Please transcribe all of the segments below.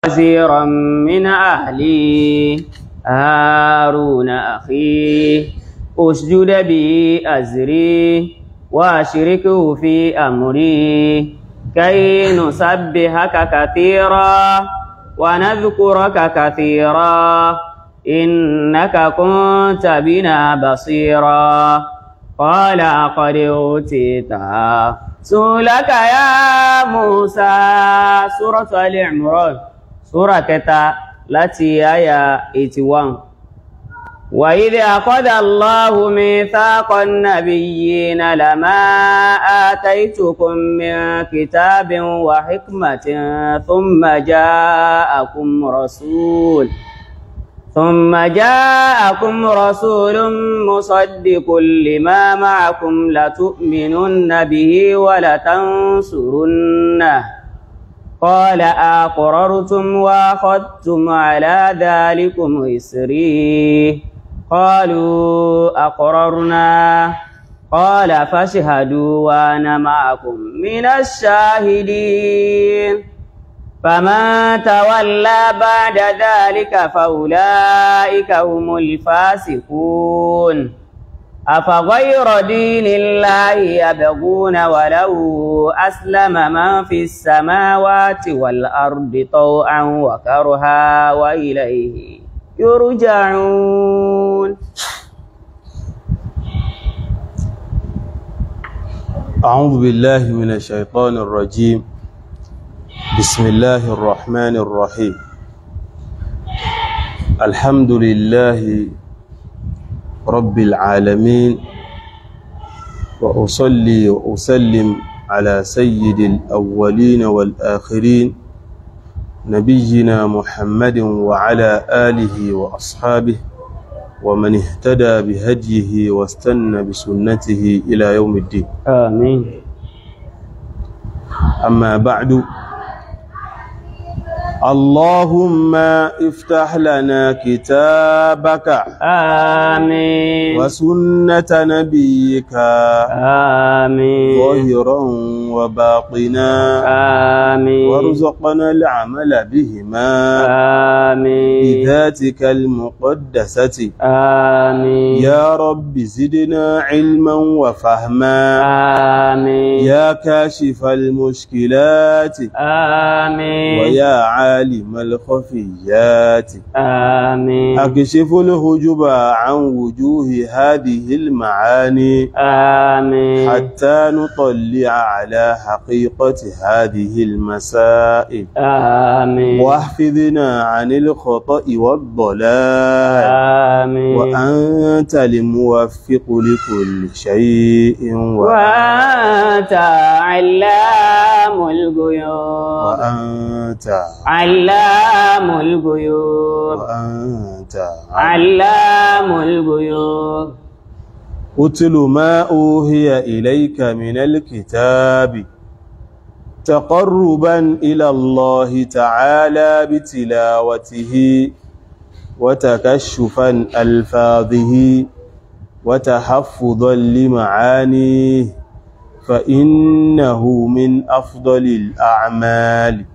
وزيرا من أهلي هارون أخي أشدد به أزري وأشركه في أمري كي نسبحك كثيرا ونذكرك كثيرا إنك كنت بنا بصيرا. قال قد أوتيت سؤلك يا موسى. سورة آل عمران سورة kẹta láti àyà 81. وإذ أخذ الله ميثاق النبيين لما آتيتكم من كتاب وحكمة ثم جاءكم رسول مصدق لما معكم لتؤمنن به ولتنصرنه. قال أقررتم وأخذتم على ذلكم إصري؟ قالوا أقررنا. قال فاشهدوا وأنا معكم من الشاهدين. فمن تولى بعد ذلك فأولئك هم الفاسقون. أفغير دين الله يبغون وله أسلم من في السماوات والأرض طوعا وكرها وإليه يرجعون. أعوذ بالله من الشيطان الرجيم. بسم الله الرحمن الرحيم. الحمد لله رب العالمين، وأصلي وأسلم على سيد الأولين والآخرين نبينا محمد وعلى آله وأصحابه ومن اهتدى بهديه واستنى بسنته إلى يوم الدين. آمين. أما بعد، اللهم افتح لنا كتابك، آمين، وسنة نبيك، آمين، ظاهرا وباطنا، آمين، وارزقنا العمل بهما، آمين، بذاتك المقدسة، آمين، يا رب زدنا علما وفهما، آمين، يا كاشف المشكلات، آمين، ويا عالم الخفيات، آمين، أكشف الهجب عن وجوه هذه المعاني، آمين، حتى نطلع على حقيقة هذه المسائل، آمين، واحفظنا عن الخطأ والضلال، آمين، وأنت الموفق لكل شيء، وأنت علام الغيوب، وأنت علام الغيوب، وأنت علام الغيوب. اتل ما أوحي إليك من الكتاب تقربا إلى الله تعالى بتلاوته وتكشفا ألفاظه وتحفظا لمعانيه، فإنه من أفضل الأعمال.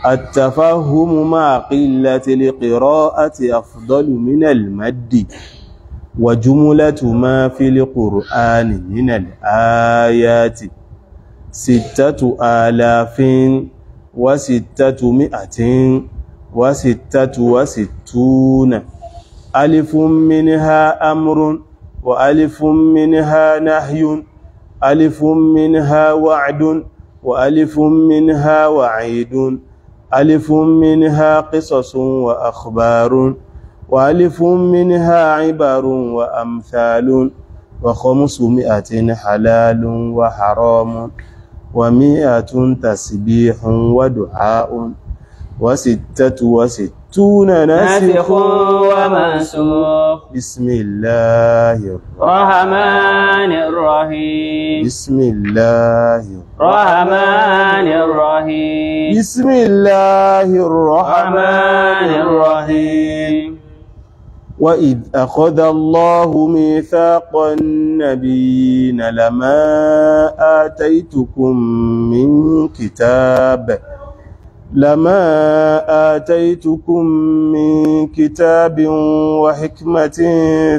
التفهم مع قلة القراءة أفضل من المد، وجملة ما في القرآن من الآيات 6666، ألف منها أمر، وألف منها نهي، ألف منها وعد، وألف منها وعيد، ألف منها قصص وأخبار، وألف منها عبر وأمثال، و500 حلال وحرام، و100 تسبيح ودعاء، و66 ناسخ ومنسوخ. بسم الله الرحمن الرحيم. بسم الله الرحمن الرحيم. بسم الله الرحمن الرحيم. وإذ أخذ الله ميثاق النبيين لما آتيتكم من كتاب لما آتيتكم من كتاب وحكمة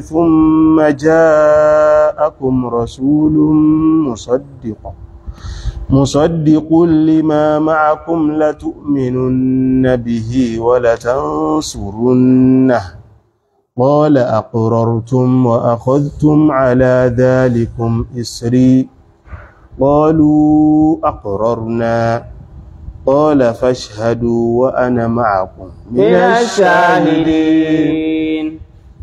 ثم جاءكم رسول مصدق لما معكم لتؤمنن به ولتنصرنه قال أقررتم وأخذتم على ذلكم إصري قالوا أقررنا قال فاشهدوا وأنا معكم من الشاهدين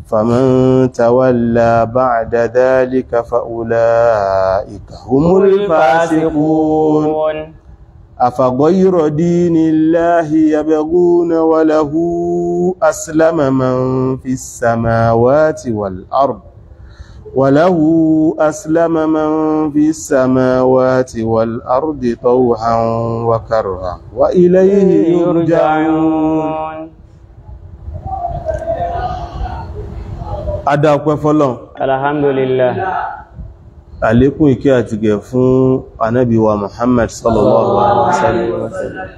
فمن تولى بعد ذلك فأولئك هم الفاسقون أفغير دين الله يبغون وله أسلم من في السماوات والأرض وله أسلم من في السماوات والأرض طوعا وكرها وإليه يرجعون. Adá ọpẹ́ fọ́lọ́run. Alhamdulillah. Àlékún ìkẹ́ àti gẹ̀ fún Ànábì wa Muhammad sallallahu alaihi wasallam.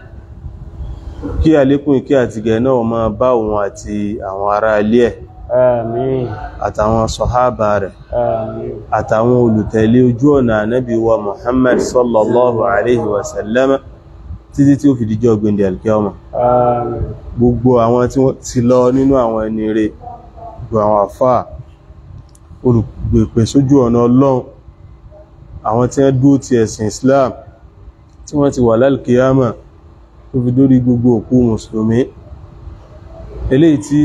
Kí àlékún ìkẹ́ àti gẹ̀ náà máa bá òun àti àwọn ará ilé ẹ̀. Àmín. Àtàwọn sọ̀hábà rẹ̀. Àmín. Àtàwọn olùtẹ̀lé ojú ọ̀nà Ànábì wa Muhammad sallallahu alaihi wasallam títí tí ó fi dijọ́ gbẹ̀ndẹ̀ alkiyama. Àmín. Gbogbo àwọn tí wọ́n ti lọ nínú àwọn ẹni rere, gbogbo àwọn àfáà olùgbèpè sójú ọ̀nà Ọlọ́run, àwọn tí wọ́n dúró ti ẹ̀sìn Islam tí wọ́n ti wà lálkìyàmà tó fi dórí gbogbo òkú mùsùlùmí. Eléyìí tí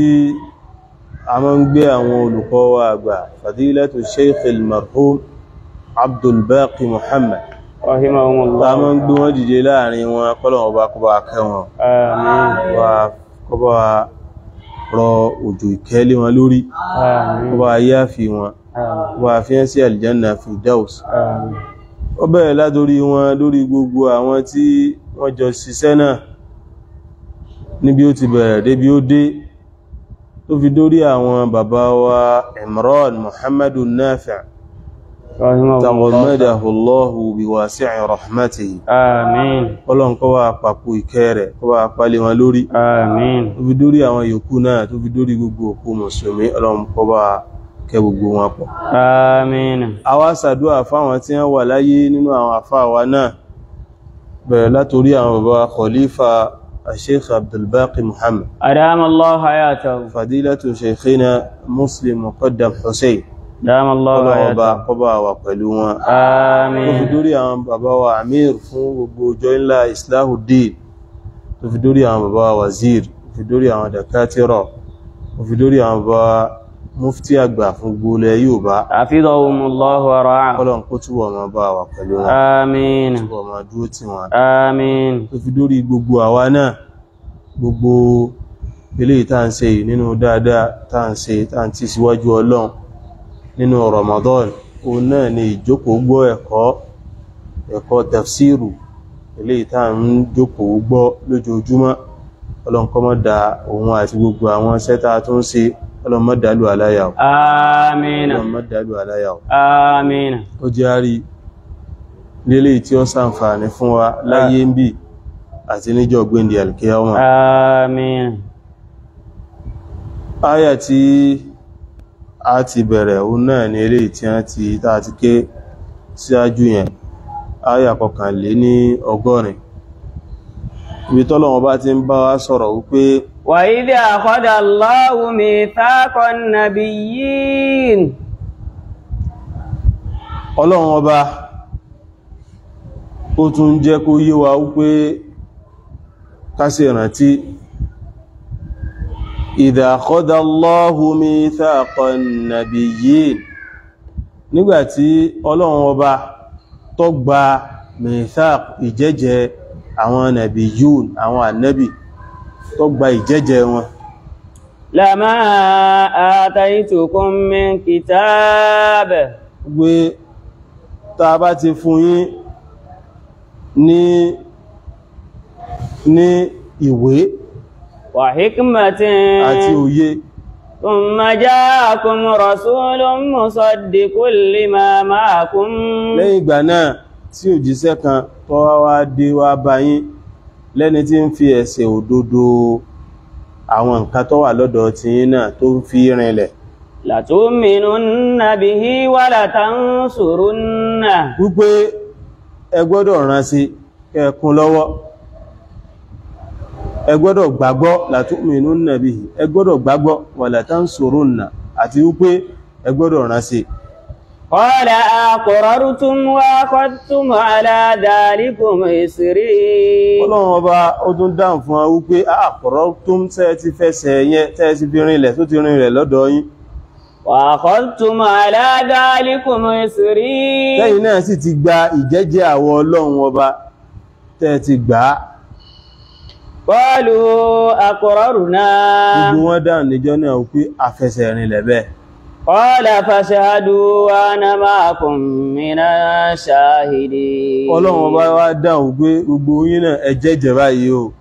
a máa ń gbé àwọn olùkọ́ wa àgbà Fadilatu Sheikh al-Marhum Abdul Baqi Muhammad rahimahumullah, a máa ń gbé wọn dìde láàrin wọn, kọ́lọ̀wọ́n ọba kó bá kẹ́ wọn, àmín, kó bá rọ òjò ìkẹ́lé wọn lórí, kó bá yáfi wọn, kó bá fi ẹ́ sí aljanna Firdaus. àmín. Ó bẹ̀rẹ̀ látorí wọn lórí gbogbo àwọn tí wọ́n jọ ṣiṣẹ́ náà níbi ó ti bẹ̀rẹ̀ débi ó dé, tó fi dórí àwọn bàbá wa Imran Muhammadu Nafi' taghammadahu Allahu biwasi'i rahmatihi. Àmín. Ọlọ́run kó wá pàpò ìkẹ́ rẹ̀, kó wá pálé wọn lórí. Àmín. Tó fi dórí àwọn yòókù náà, tó fi dórí gbogbo òkú mùsùlùmí, Ọlọ́run kó wá kẹ́ gbogbo wọn pọ̀. Àmín. A wá ṣàdúà fáwọn tí wọ́n wà láyé nínú àwọn àfáà wa náà, bẹ̀rẹ̀ látorí àwọn bàbá Khalifa Sheikh Abdul Baqi Muhammad Adama Allah hayatahu. Fadilatu Sheikhina Muslim Muqaddam Hussein. Adama Allah Ọlọ́run ọba hayatahu. kó bá wà pẹ̀lú wọn. Àmín. Tó fi dórí àwọn bàbá wa Amir fún gbogbo ọjọ́ ńlá Islahuddin, tó fi dórí àwọn bàbá wa Wazir, tó fi dórí àwọn Dakatira, tó fi dórí àwọn bàbá Mufti àgbà fún gbogbo ilẹ̀ Yorùbá. Hafidhahumullahu wa ra'ahum. Ọlọ́run kó túbọ̀ máa bá wà pẹ̀lú wọn. Àmín. Túbọ̀ máa dúró tì wọ́n. Àmín. Tó fi dórí gbogbo àwa náà, gbogbo eléyìí tá à ń ṣe yìí nínú dáadáa tá à ń ṣe, tá à ń tì síwájú Ọlọ́run nínú Ramadan, òun náà ni ìjókòó gbọ́ ẹ̀kọ́, ẹ̀kọ́ tafsiru eléyìí tá à ń jókòó gbọ́ lójoojúmọ́. Ọlọ́run kó má da òun àti gbogbo àwọn iṣẹ́ tá a tún ń ṣe, Ọlọ́run má dàlú aláyà o. Àmín. Ọlọ́run má dàlú aláyà o. Àmín. Ó jẹ́ àrí lélẹ̀ tí ó ṣàǹfààní fún wa láyé ń bì àti níjọ́ gbéǹdé alkiyama. Àmín. Áyà tí a ti bẹ̀rẹ̀ òun náà ni eléyìí tí a ti tá a ti ké síájú yẹn, áyà 81, ibi tọ́lọ́run bá ti ń bá wa sọ̀rọ̀ wípé وإذ أخذ الله ميثاق النبيين. Ọlọ́run ọba ó tún jẹ́ kó yé wa wípé ká ṣe rántí إذا أخذ الله ميثاق النبيين, nígbàtí Ọlọ́run ọba tó gba mithaq ìjẹ́jẹ́ àwọn nàbíyún, àwọn ànábì, tó gba ìjẹ́jẹ́ wọn. لما آتيتكم من كتاب. Gbé tá a bá ti fún yín ní ìwé وحكمة àti òye, ثم جاءكم رسول مصدق لما معكم. Lẹ́yìn ìgbà náà tí òjíṣẹ́ kan tó wá wá dé wá bá yín, Lẹ́ni tí ń fi ẹsẹ̀ òdodo àwọn nǹkan tó wà lọ́dọ̀ tiyín náà tó ń fi rinlẹ̀. Latu'minunna bihi wa latansurunna. Wípé ẹ gbọ́dọ̀ ràn sí kẹ́ẹ̀kún lọ́wọ́, ẹ gbọ́dọ̀ gbàgbọ́. Latu'minunna bihi, ẹ gbọ́dọ̀ gbàgbọ́, wa latansurunna, àti wípé ẹ gbọ́dọ̀ ràn sí. Qala aqrartum wa akhadhtum ala dhalikum isri. Ọlọ́run ọba ó tún dáhùn fún wa wípé aqrartum, tẹ́ ti fẹsẹ̀ yẹn, tẹ́ ti fi rinlẹ̀, tó ti rinlẹ̀ lọ́dọ̀ yín. Wa akhadhtum ala dhalikum isri. Lẹ́yìn náà sì ti gba ìjẹ́jẹ́ àwọ Ọlọ́run ọba, tẹ́ ti gbà á. Qalu aqrarna. Gbogbo wọn dáhùn níjọ́ náà wípé àfẹsẹ̀ rinlẹ̀ bẹ́ẹ̀. Qala fashhadu wa ana ma'akum minash shahidin. Ọlọ́run ọba wá dáhùn pé gbogbo yín náà ẹ jẹ́jẹ́ báyìí o,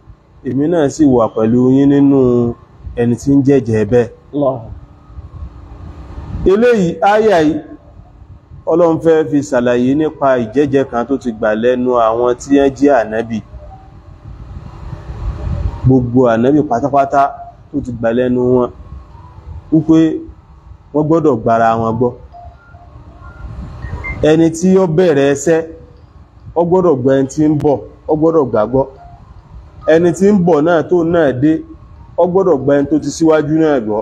èmi náà sì wà pẹ̀lú yín nínú ẹni tí ń jẹ́jẹ́ bẹ́ẹ̀. Eléyìí áyà yìí Ọlọ́run fẹ́ fi ṣàlàyé nípa ìjẹ́jẹ́ kan tó ti gbà lẹ́nu àwọn tí wọ́n jẹ́ ànábì. Gbogbo ànábì pátápátá tó ti gbà lẹ́nu wọn wípé wọ́n gbọ́dọ̀ gbára wọn gbọ́. Ẹni tí ó bẹ̀rẹ̀ ẹsẹ́ ó gbọ́dọ̀ gba ẹni tí ń bọ̀, ó gbọ́dọ̀ gbàgbọ́. Ẹni tí ń bọ̀ náà tó náà dé, ó gbọ́dọ̀ gba ẹni tó ti síwájú náà gbọ́.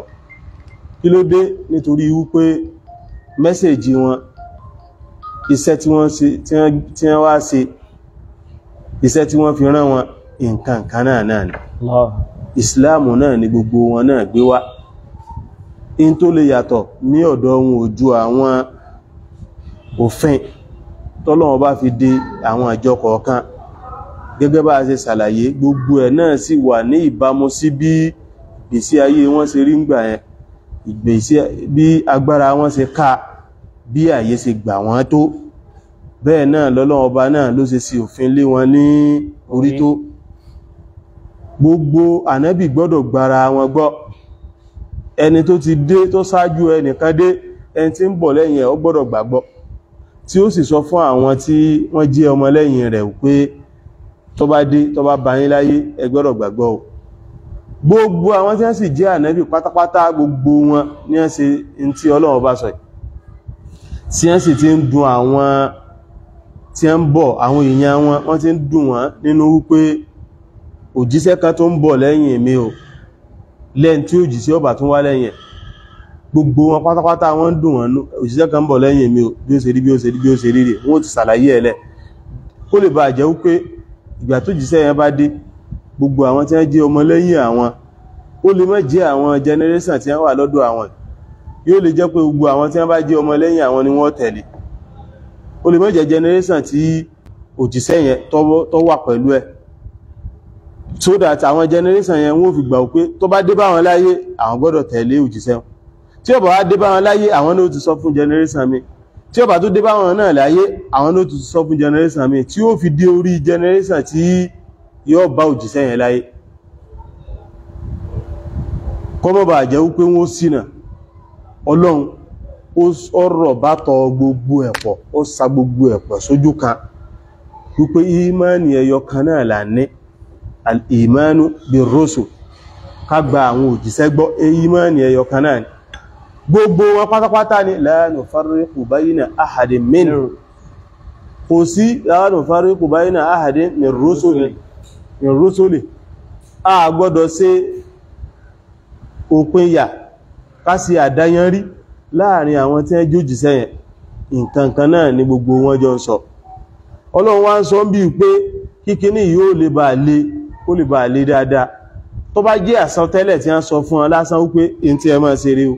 Kí ló dé? Nítorí wípé mẹ́sẹ̀jì wọn, iṣẹ́ tí wọ́n ṣe, tí wọ́n wá ṣe, iṣẹ́ tí wọ́n fi rán wọn, nǹkan kan náà náà ni. Ìsìláàmù náà ni gbogbo wọn náà gbé wá. In tó lè yàtọ̀ ní ọ̀dọ̀ wọn ò ju àwọn òfin tọ́lọ́run bá fi de àwọn àjọ kọ̀ọ̀kan. Gẹ́gẹ́ bá a ṣe ṣàlàyé, gbogbo ẹ̀ náà sì wà ní ìbámu sí bí ìgbésí ayé wọn ṣe rí ńgbà yẹn, ìgbésí bí agbára wọn ṣe ká, bí àyè ṣe gbà wọ́n tó. Bẹ́ẹ̀ náà lọ́lọ́run ọba náà ló ṣe sí òfin lé wọn ní orí tó. Gbogbo ànábì gbọ́dọ̀ gbára wọn gbọ́. Ẹni tó ti dé, tó ṣáájú ẹnìkan dé, ẹni tí ń bọ̀ lẹ́yìn ẹ̀ ó gbọ́dọ̀ gbàgbọ́, tí ó sì sọ fún àwọn tí wọ́n jẹ́ ọmọ lẹ́yìn rẹ̀ pé tó bá dé, tó bá bá yín láyé, ẹ gbọ́dọ̀ gbàgbọ́ o. Gbogbo àwọn tí wọ́n sì jẹ́ ànábì pátápátá, gbogbo wọn ní wọ́n ṣe ń tí Ọlọ́run bá sọ yìí, tí wọ́n sì ti ń dùn àwọn tí wọ́n ń bọ̀, àwọn èèyàn wọn, wọ́n ti ń dùn wọ́n nínú wípé òjíṣẹ́ kan tó ń bọ̀ lẹ́yìn mi o, lẹ́yìn tí òjíṣẹ́ ọba tún wá lẹ́yìn ẹ̀. Gbogbo wọn pátápátá wọ́n ń dùn wọ́n nú, òjíṣẹ́ kan ń bọ̀ lẹ́yìn mi o, bí ó ṣe rí, bí ó ṣe rí, bí ó ṣe rí rè, wọ́n ti ṣàlàyé ẹ̀ lẹ̀. Kó lè bàa jẹ́ wípé ìgbà tó jíṣẹ́ yẹn bá dé, gbogbo àwọn tí wọ́n jẹ́ ọmọ lẹ́yìn àwọn, ó lè má jẹ́ àwọn generation tí wọ́n wà lọ́dọ̀ àwọn, yóò lè jẹ́ pé gbogbo àwọn tí wọ́n bá jẹ́ ọmọ lẹ́yìn àwọn ni wọ́n tẹ̀lé. Ó lè má jẹ́ generation tí òjíṣẹ́ yẹn tó wà pẹ̀lú ẹ̀, so that àwọn generation yẹn wọ́n fi gbà pé tó bá dé bá wọn láyé, àwọn gbọ́dọ̀ tẹ̀lé òjíṣẹ́ wọn. Tí ó bá wá dé bá wọn láyé, àwọn náà ti sọ fún generation mi. Tí ó bá tó dé bá wọn náà láyé, àwọn náà ti sọ fún generation mi, tí ó fi dé orí generation tí yóò bá òjíṣẹ́ yẹn láyé. Kó má bàa jẹ́ wípé wọ́n ṣìnà. Ọlọ́run ó rọ̀ bá tọ gbogbo ẹ̀pọ̀, ó sa gbogbo ẹ̀pọ̀ sójú kan wípé ìmánì ẹyọ kan náà là ní, al-imanu bir-rusul, ká gba àwọn òjíṣẹ́ gbọ́, ìmánì ẹyọ kan náà ni gbogbo wọn pátápátá ni. La nufarriqu bayna ahadin minhum, kò sí la nufarriqu bayna ahadin min rusuli, min rusuli. A gbọ́dọ̀ ṣe òpin yà ká sí àdáyanrí láàrin àwọn tí wọ́n jójíṣẹ́ yẹn, nǹkan kan náà ni gbogbo wọn jọ ń sọ. Ọlọ́run wá ń sọ bí pé kíkiní yóò lè bá lè, ó lè bá lè dáadáa. Tó bá jẹ́ àsọtẹ́lẹ̀ tí wọ́n sọ fún wọn lásán wípé in tí ẹ máa ṣe rí o,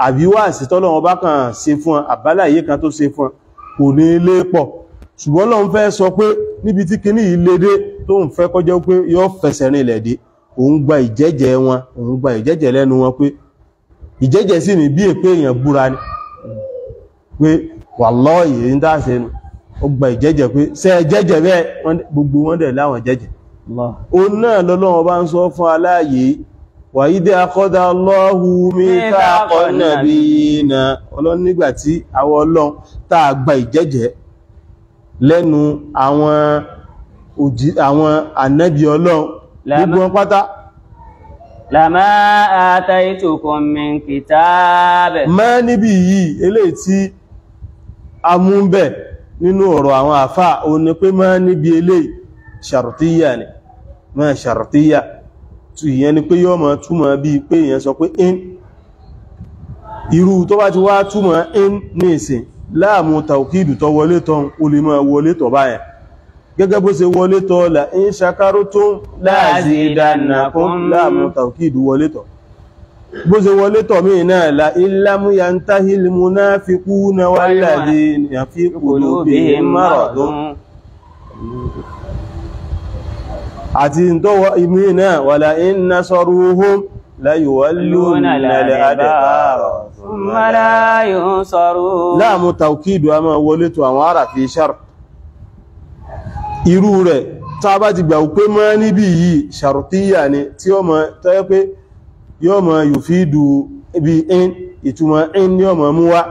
àbí wáàsí tọ́lọ́run bá kàn ṣe fún wọn, àbáláyé kan tó ṣe fún wọn, kò ní lé pọ̀. Ṣùgbọ́n Ọlọ́run fẹ́ sọ pé níbi tí kíní yìí lé dé, tó ń fẹ́ kọjá pé yóò fẹsẹ̀ rinlẹ̀ dé, òun gba ìjẹ́jẹ́ wọn, òun gba ìjẹ́jẹ́ lẹ́nu wọn, pé ìjẹ́jẹ́ sì ní bí èpé èèyàn búra ni, pé wàláhì èyí ń dá ṣe nu. Ó gba ìjẹ́jẹ́ pé ṣé ẹ jẹ́jẹ́ bẹ́ẹ̀, gbogbo wọn dẹ̀ láwọn jẹ́jẹ́. Òun náà lọ́lọ́run bá ń sọ fún aláàyè, wa idh akhadha Allahu mithaqan nabiyina. Ọlọ́run nígbà tí àwọn Ọlọ́run tá a gba ìjẹ́jẹ́ lẹ́nu àwọn àwọn ànábì Ọlọ́run gbogbo wọn pátá. Lama ataitukum min kitab. Má níbi yìí eléyìí tí a mú bẹ̀ nínú ọ̀rọ̀ àwọn àfá o ní pé má níbi eléyìí ṣàrùtíyà ni, má ṣàrùtíyà tí ìyẹn ni pé yọ́ mọ̀ túmọ̀ bí pé ìyẹn sọ pé in, irú tó bá ti wá túmọ̀ in ní ìsìn láàmú tàùkìdù tó wọlé tán o lè máa wọlé tọ̀ báyẹn gẹ́gẹ́ bó ṣe wọlé tọ́ la in shakartum la azidannakum láàmú tàùkìdù wọlé tọ̀ bó ṣe wọlé tọ̀ mí náà la in lam yantahil munafiquna walladhina fi qulubihim maradun àti tọ́wọ́ ìmí náà wala in nasaruhum la yuwallunna al-adbara thumma la yunsarun. Láàmú tàùkìdù a máa wọlé tọ̀ àwọn àràfi ṣar irú rẹ̀ tá bá ti gbà pé mọ́ níbi yìí ṣàrùtíyà ni tí ó mọ̀ tọ́yẹ́ pé yóò mọ̀ yùfídù ibi in ìtumọ̀ in ní ọmọ mú wá,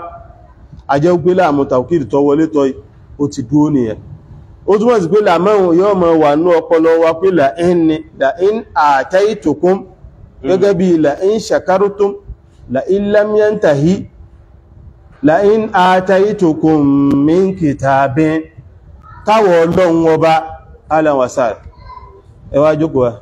a jẹ́ pé láàmú tàùkìdù tó wọlé tọ́ ó ti dúó nìyẹn. Ó túnmọ̀ sí pé làmọ́hùn yóò mọ̀ wà ní ọpọlọ wa pé là in ni là in àtẹ́ìtòkún gẹ́gẹ́ bí là in ṣàkárùtún là in lam yantahi là in àtẹ́ìtòkún min kìtàbín táwọ̀ Ọlọ́run ọba aláwàsáà ẹwà jókòó wa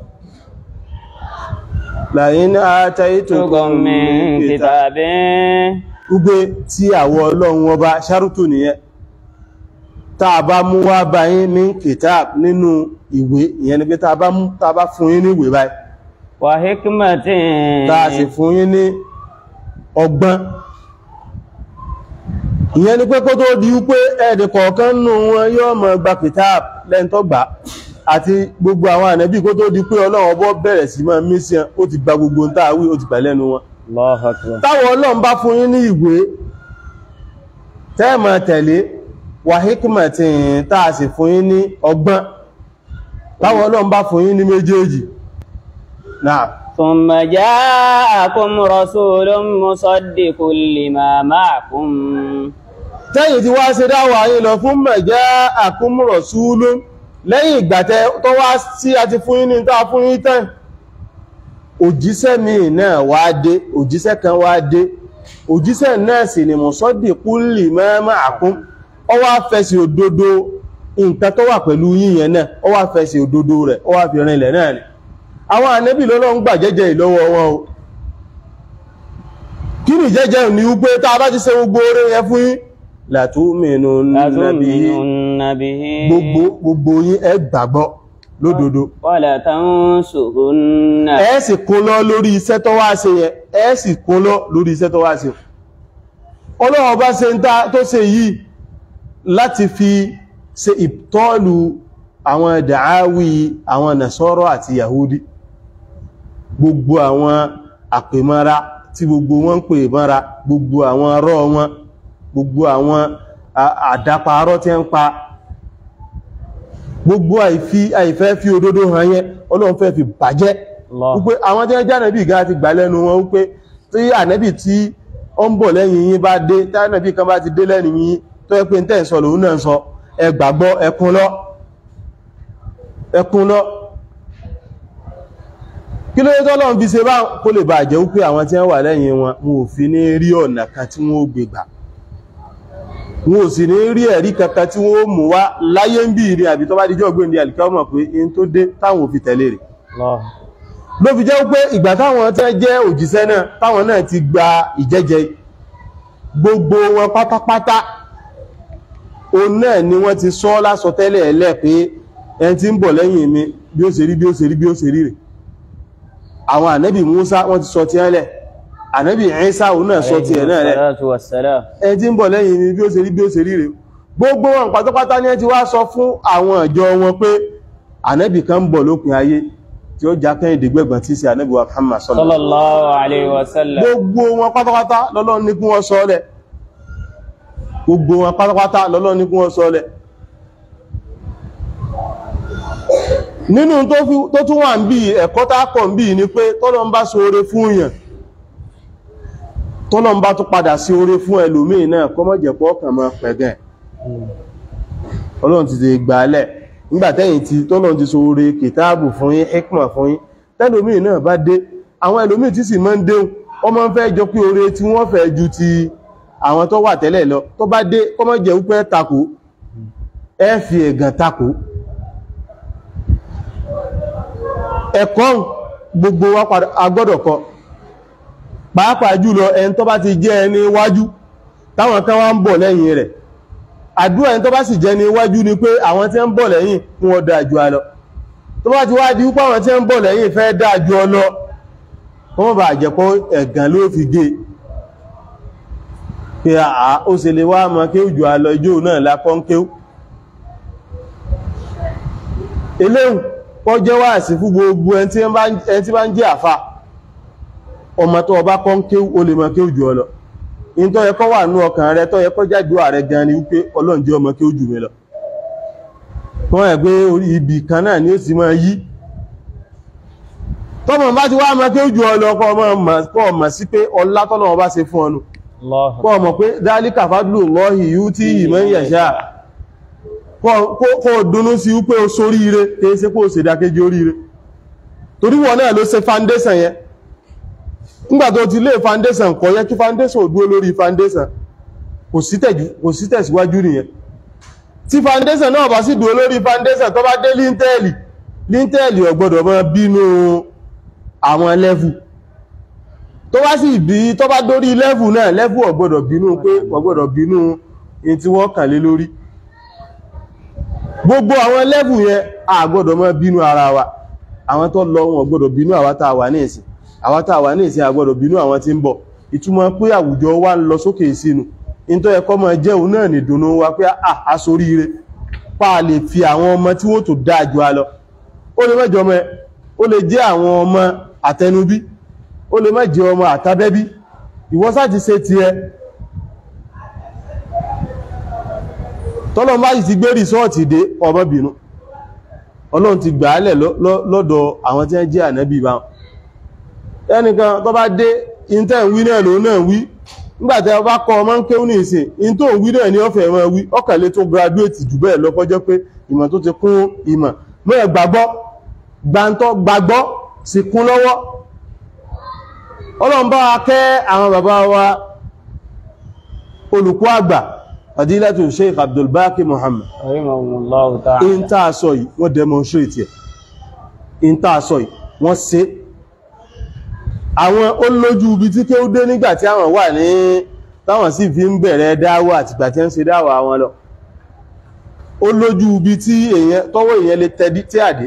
là in àtẹ́ìtòkún min kìtàbín gbogbo tí àwọ̀ Ọlọ́run ọba ṣárútù nìyẹn tá bá mú wá bá yín ní kìtàb nínú ìwé, ìyẹn ni pé tá bá fún yín ní ìwé báyìí wa hikmatin tá sì fún yín ní ọgbọ́n, ìyẹn ni pé kó tó di wípé ẹnì kọ̀ọ̀kan nù wọn yóò mọ̀ gba kìtàb lẹ́ni tó gbà àti gbogbo àwọn ànábì kó tó di pé Ọlọ́run ọbọ̀ bẹ̀rẹ̀ sí máa mí sí ó ti gba gbogbo ń táwí ó ti gbà lẹ́nu wọn. Táwọn Ọlọ́run bá fún yín ní ìwé tẹ́ẹ̀mọ̀ tẹ̀lé wa hikmatin tá a sì fún yín ní ọgbọ́n, táwọn Ọlọ́run bá fún yín ní méjèèjì náà. Thumma ja'akum rasulun musaddiqun lima ma'akum. Tẹ́yìn tí wá ṣe dáwà yín lọ fún ma ja'akum rasulun lẹ́yìn ìgbà tó wá sí àti fún yín ní tá fún yín tán, òjíṣẹ́ míì náà wá dé, òjíṣẹ́ kan wá dé, òjíṣẹ́ náà sì ni musaddiqun lima ma'akum, ó wá fẹsí òdodo nǹkan tó wà pẹ̀lú yín yẹn náà, ó wá fẹsí òdodo rẹ̀, ó wá fi rinlẹ̀ náà ni. Àwọn ànábì l'Ọlọ́run gbà jẹ́jẹ́ ìlọ́wọ́ wọn o. Kí ni jẹ́jẹ́ ní wípé tá a bá ti ṣe gbogbo oore yẹn fún yín latu'minunna bihi, gbogbo yín ẹ gbàgbọ́ lódodo, wala tansurunna, ẹ sì kún lọ lórí iṣẹ́ tó wá ṣe yẹn, ẹ sì kún lọ lórí iṣẹ́ tó wá ṣe. Ọlọ́run bá ṣe ń ta tó ṣe yìí láti fi ṣe ìtọ́lù àwọn dàáwí àwọn nàṣọ́rọ̀ àti yahudi, gbogbo àwọn àpèmọ́ra tí gbogbo wọn ń pè mọ́ra, gbogbo àwọn arọ́ wọn, gbogbo àwọn àdáparọ́ tí ń pa, gbogbo àìfẹ́ fi òdodo hàn yẹn, Ọlọ́run fẹ́ fi bàjẹ́ wípé àwọn tí wọ́n jẹ́ ànábì gan ti gbà lẹ́nu wọn wípé tí ànábì tí ó ń bọ̀ lẹ́yìn yín bá dé, tí ànábì kan bá ti dé lẹ́yìn yín tó yẹ pé ń tẹ́ ń sọ lòun náà ń sọ, ẹ gbàgbọ́, ẹkún lọ, ẹkún lọ. Kí ló dé tọ́lọ́run fi ṣe bá kó lè bàjẹ́ wípé àwọn tí wọ́n wà lẹ́yìn wọn wọn ò fi ní rí ọ̀nà kan tí wọ́n ó gbé gbà, wọn ò sì ní rí ẹ̀rí kankan tí wọ́n ó mú wá láyé ń bí ìrìn àbí tó bá dijọ́ gbé ní àlìkẹ́ mọ̀ pé in tó dé táwọn ò fi tẹ̀lé rẹ̀. Ló fi jẹ́ pé ìgbà táwọn tẹ́ jẹ́ òjíṣẹ́ náà táwọn náà ti gba ìjẹ́jẹ́ gbogbo wọn pátápátá, òun náà ni wọ́n ti sọ lásọ tẹ́lẹ̀ ẹlẹ́ pé ẹni tí ń bọ̀ lẹ́yìn mi bí ó ṣe rí bí ó ṣe rí bí ó ṣe rí rẹ̀. Àwọn ànábì Musa wọ́n ti sọ ti ẹlẹ̀, ànábì Ìsá òun náà sọ ti ẹ̀ náà rẹ̀, ẹni tí ń bọ̀ lẹ́yìn mi bí ó ṣe rí bí ó ṣe rí rẹ̀. Gbogbo wọn pátápátá ni ẹ ti wá sọ fún àwọn ìjọ wọn pé ànábì kan ń bọ̀ lópin ayé tí ó já kẹ́yìn dìgbẹ́gbọ̀n tí í ṣe ànábì wa Muhammad sallallahu alaihi wasallam. Gbogbo wọn pátápátá lọ́lọ́run ní kí wọ́n sọ lẹ̀, gbogbo wọn pátápátá lọ́lọ́run ní kí wọ́n sọ lẹ̀. Nínú tó tún wà ń bí ẹ̀kọ́ tá kọ̀ ń bí ni pé tọ́lọ́run bá ṣoore fún yàn, tọ́lọ́run bá tún padà sí oore fún ẹlòmíì náà, kó má jẹ́ pé ọkàn máa pẹ̀gẹ̀. Ọlọ́run ti ti gbà lẹ̀. Nígbàtẹ́yìn tí tọ́lọ́run ti so oore kìtáàbù fún yín, hikma fún yín, tẹ́lòmíì náà bá dé, àwọn ẹlòmíì tí sì máa ń déhùn, wọ́n máa ń fẹ́ jọ pé oore tí wọ́n fẹ́ ju ti àwọn tó wà tẹ́lẹ̀ lọ. Tó bá dé, kó má jẹ́ wípé takò, ẹ fi ẹ̀gàn takò. Ẹ̀kọ́ gbogbo wa a gbọ́dọ̀ kọ́, pàápàá jùlọ ẹni tó bá ti jẹ́ ẹni iwájú táwọn kan wá ń bọ̀ lẹ́yìn rẹ̀. Àdúrà ẹni tó bá sì jẹ́ ní iwájú ni pé àwọn tí ń bọ̀ lẹ́yìn kún ọ dáa ju a lọ. Tó bá ti wá di wípé àwọn tí ń bọ̀ lẹ́yìn fẹ́ dáa ju ọ lọ, wọ́n bá jẹ́ pé ẹ̀gàn ló fi gé pé àá ó ṣe lè wá mọ kéwù ju a lọ, ijó náà la kọ́ ń kéwù. Eléhùn kọ́ jẹ́ wáàsí fún gbogbo ẹni tí bá ń jẹ́ àfa. Ọmọ tó ọba kọ́ ń kéwù, ó lè mọ kéwù ju ọ lọ. In tó yẹ kó wà nú ọkàn rẹ, tó yẹ kó jádùá rẹ gan ni wípé Ọlọ́run jẹ́ ọmọ kéwù jù mí lọ. Wọ́n ẹ̀ pé orí ibì kan náà ni ó sì máa yí. Tọ́mọ bá ti wá ọmọ kéwù jù ọ lọ, kọ́ ọmọ sí pé ọlá tọ́lọ́run bá ṣe fún ọnu, kọ́ ọmọ pé dhalika fadlullahi yutihi man yasha. Kó dunnú sí wípé o sóríire, kìí ṣe kó o ṣèdákejì oríire, torí wọn náà ló ṣe foundation yẹn. Nígbà tó ti lé foundation, kò yẹ kí foundation ò dúró lórí foundation, kò sí tẹ̀síwájú nìyẹn. Tí foundation náà bá sì dúró lórí foundation, tó bá dé líńtẹ́ẹ̀lì, líńtẹ́ẹ̀lì ò gbọ́dọ̀ máa bínú àwọn level. Tó bá sì bí tó bá dórí level náà, level ò gbọ́dọ̀ bínú pé ò gbọ́dọ̀ bínú in tí wọ́n kàn lé lórí. Gbogbo àwọn level yẹn a gbọ́dọ̀ máa bínú ara wa. Àwọn tó lọ wọn ò gbọ́dọ̀ bínú àwa tá a wà ní ìsìn, àwọn tá a wà ní ìsìn a gbọ́dọ̀ bínú àwọn tí ń bọ̀. Ìtumọ̀ pé àwùjọ wa ń lọ sókè sínú, in tó yẹ kó máa jẹ́ òun náà nìdùnnú wa pé a soríire, pa lè fi àwọn ọmọ tí wọ́n tó dáa jù a lọ. Ó lè má jẹ́ ọmọ ẹ, ó lè jẹ́ àwọn ọmọ àtẹnubí, ó lè má jẹ́ ọmọ àtàbẹ́bí. Ìwọ sá ti ṣe tiẹ̀. Tọ́lọ́run bá sì ti gbé rìsọ́ọ̀tì dé, ọmọ bínú. Ọlọ́run ti gbà á lẹ̀ lọ́dọ̀ àwọn tí wọ́n jẹ́ ànábì bá wọn. Ẹnìkan tó bá dé, intẹ́ ń wí náà lòun náà wí. Nígbàtí ọba kọ ọmọ ń kéwú ní ìsìn, in tó ń wí náà ní ọ̀fẹ́ mọ́ wí. Ọkànlé tó graduate jù bẹ́ẹ̀ lọ, kọjọ́ pé ìmọ̀ tó ti kún ìmọ̀ mọ́ ẹ̀ gbàgbọ́, gbàǹtọ́ gbàgbọ́ sì kún lọ́wọ́. Ọlọ́run bá wa kẹ́ àwọn bàbá wa olùkọ́ àgbà Fadilatu Sheikh Abdulbaki Muhammad. Rahimahullahu ta'ala. In tá a sọ yìí, wọ́n demonstrate ẹ̀. In tá a sọ yìí, wọ́n ṣe. Àwọn olójú ibi tí kéwú dé nígbà tí àwọn wà ní táwọn sì fi ń bẹ̀rẹ̀ dáwà àtìgbà tí ń ṣe dáwà wọn lọ. Olójú ibi tí èèyàn tọ́wọ́ èèyàn lè tẹ́dí tí àdé.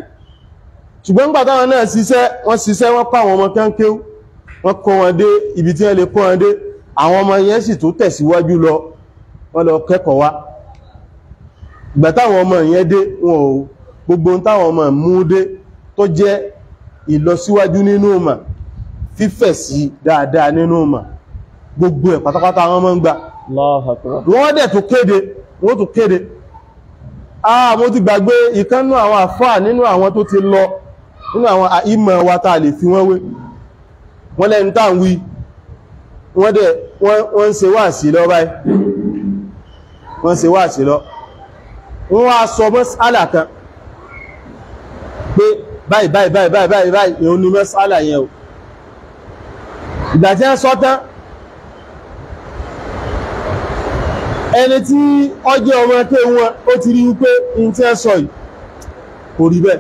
Ṣùgbọ́n nígbà táwọn náà ṣiṣẹ́, wọ́n ṣiṣẹ́, wọ́n pa àwọn ọmọ kan kéwú, wọ́n kọ́ wọn dé ibi tí wọ́n lè kọ́ wọn dé. Àwọn ọmọ yẹn sì tó tẹ̀síwájú lọ, wọ́n lọ kẹ́kọ̀ọ́ wá. Ìgbà táwọn ọmọ yẹn dé, wọn ò gbogbo ohun táwọn ọmọ mú dé tó jẹ́ ìlọsíwájú nínú ìmọ̀, fífẹ̀ sí dáadáa nínú ìmọ̀, gbogbo ẹ̀ pátápátá wọn máa ń gbà. Wọ́n dẹ̀ tó kéde, wọ́n tó kéde. Mo ti gbàgbé ìkànnú àwọn àfáà nínú àwọn tó ti lọ, nínú àwọn ìmọ̀ wa tá a lè fi wọ́n wé. Wọ́n lẹ́nu tá à ń wí, wọ́n dẹ̀ wọ́n ń ṣe wáàsí lọ báyìí. Wọ́n ṣe wáàsí lọ. Wọ́n wá sọ mọ́sálà kan pé báyìí báyìí báyìí báyìí báyìí báyìí ìhun ni mọ́sálà yẹn o. Ìgbà tí wọ́n sọ tán, ẹni tí ó jẹ́ ọmọ ké wọn ó ti rí wípé n tí wọ́n sọ yìí kò rí bẹ́ẹ̀.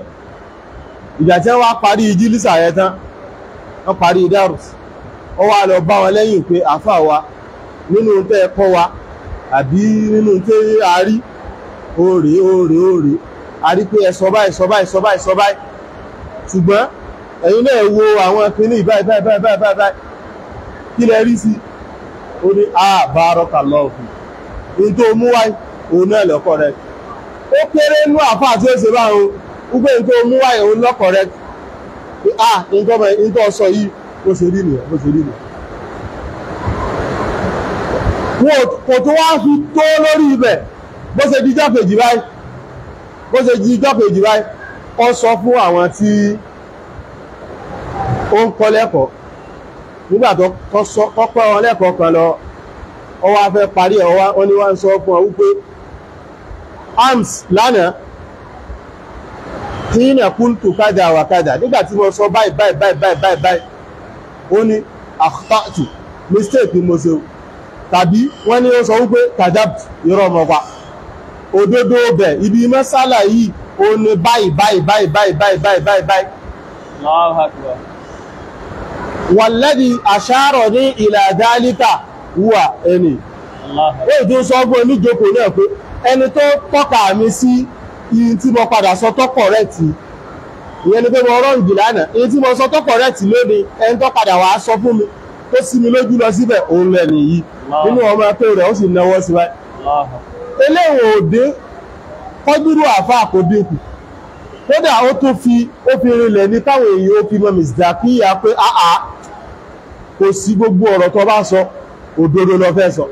Ìgbà tí wọ́n wá parí jílísà yẹn tán, wọ́n parí dárùs, ó wá lọ bá wọn lẹ́yìn pé àáfàá wa, nínú tẹ́ ẹ kọ́ wa àbí nínú tẹ́ a rí, òòrè òòrè òòrè a rí pé ẹ sọ báyìí sọ báyìí sọ báyìí sọ báyìí, ṣùgbọ́n ẹ̀yin náà wo àwọn kinní báyìí báyìí báyìí báyìí báyìí, kí lẹ rí sí? Ó ní a barakallahu fi, ní tó mú wáyé òun náà lọ́kọ̀ rẹ̀. Ó kéré nú àfáà tí ó ṣe báwọn wípé ní tó mú wáyé òun lọ́kọ̀ rẹ̀, a ní tó sọ yìí bó ṣe rí nìyẹn, bó ṣe rí nìyẹn. Kò tó wá fi tó lórí ibẹ̀, bó ṣe di jọ́kejì báyìí, bó ṣe di jọ́kejì báyìí, ó sọ fún àwọn tí ó ń kọ́ lẹ́kọ̀ọ́. Nígbà tó kọ́ wọn lẹ́kọ̀ọ́ kan lọ, ó wá fẹ́ parí ẹ̀, wọ́n ní wá ń sọ fún ọ wípé arms lánàá Hina qultu kada wa kada, nígbà tí mo sọ báyìí báyìí báyìí báyìí báyìí, ó ní akhta'tu, mistake ni mo ṣe, tàbí wọ́n ní ó sọ wípé kadabt, irọ́ mọ́ pa. Òdodo bẹ̀ ibi mọ́sálà yìí ó ní báyìí báyìí báyìí báyìí báyìí báyìí báyìí báyìí. Allahu akbar. Walladhi asharani ila dhalika huwa ẹni. Ó tún sọ fún oníjókòó náà pé ẹni tó tọ́ka mi sí iye tí mo padà sọ tó correct, ìyẹn ni pé mo rọ́ǹgì lánàá, iye tí mo sọ tó correct lónìí, ẹni tó padà wàá sọ fún mi tó sí mi lójú lọ síbẹ̀ òun lẹ́nu yìí. Nínú ọmọ tó rẹ̀ ó sì náwó sí báyìí. Eléwọ̀n òde kọ́dúrú àfa kò dínkù, kódà ó tún fi ó fi rinlẹ̀ ní káwọn èèyàn ó fi mọ mìsìdákíyà pé àá kò sí gbogbo ọ̀rọ̀ tó bá sọ òdodo ló fẹ́ sọ,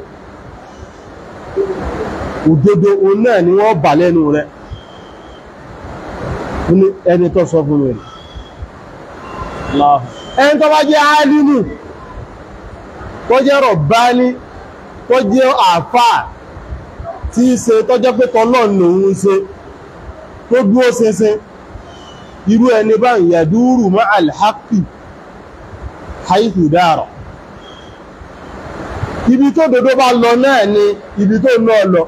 òdodo òun náà ni wọ́n bà lẹ́nu rẹ̀. Ní ẹni tó sọ fún mi rẹ̀, ẹni tó bá jẹ́ álímù, tó jẹ́ rọ̀bání, tó jẹ́ àfáà tí í ṣe, tó jẹ́ pé tọ́lọ́run lòun ṣe, tó dúró ṣinṣin, irú ẹni báyìí yàdúrù mọ́ alhaqi haythu dára, ibi tó dodo bá lọ náà ni ibi tó náà lọ.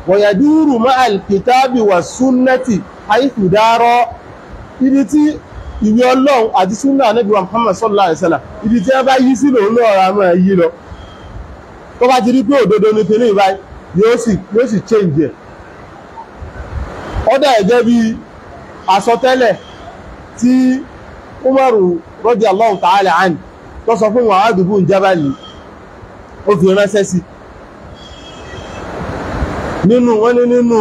Wa yàdúrù mọ́ alkitabi wa sunnati haythu dára, ibi tí ìwé Ọlọ́run àti súnà Ànábì wa Muhammad sallallahu alaihi wasallam, ibi tí wọ́n bá yí sí lòun náà ra máa yí lọ. Tó bá ti rí pé òdodo ní kinní ìbáyìí, yóò sì change ẹ̀. Ọ̀dà ẹ̀jẹ̀ bí àsọtẹ́lẹ̀ tí Umaru radiyallahu ta'ala anhu tó sọ fún Mu'adh ibn Jabal, ó fi ránṣẹ́ sí nínú wọ́n ní nínú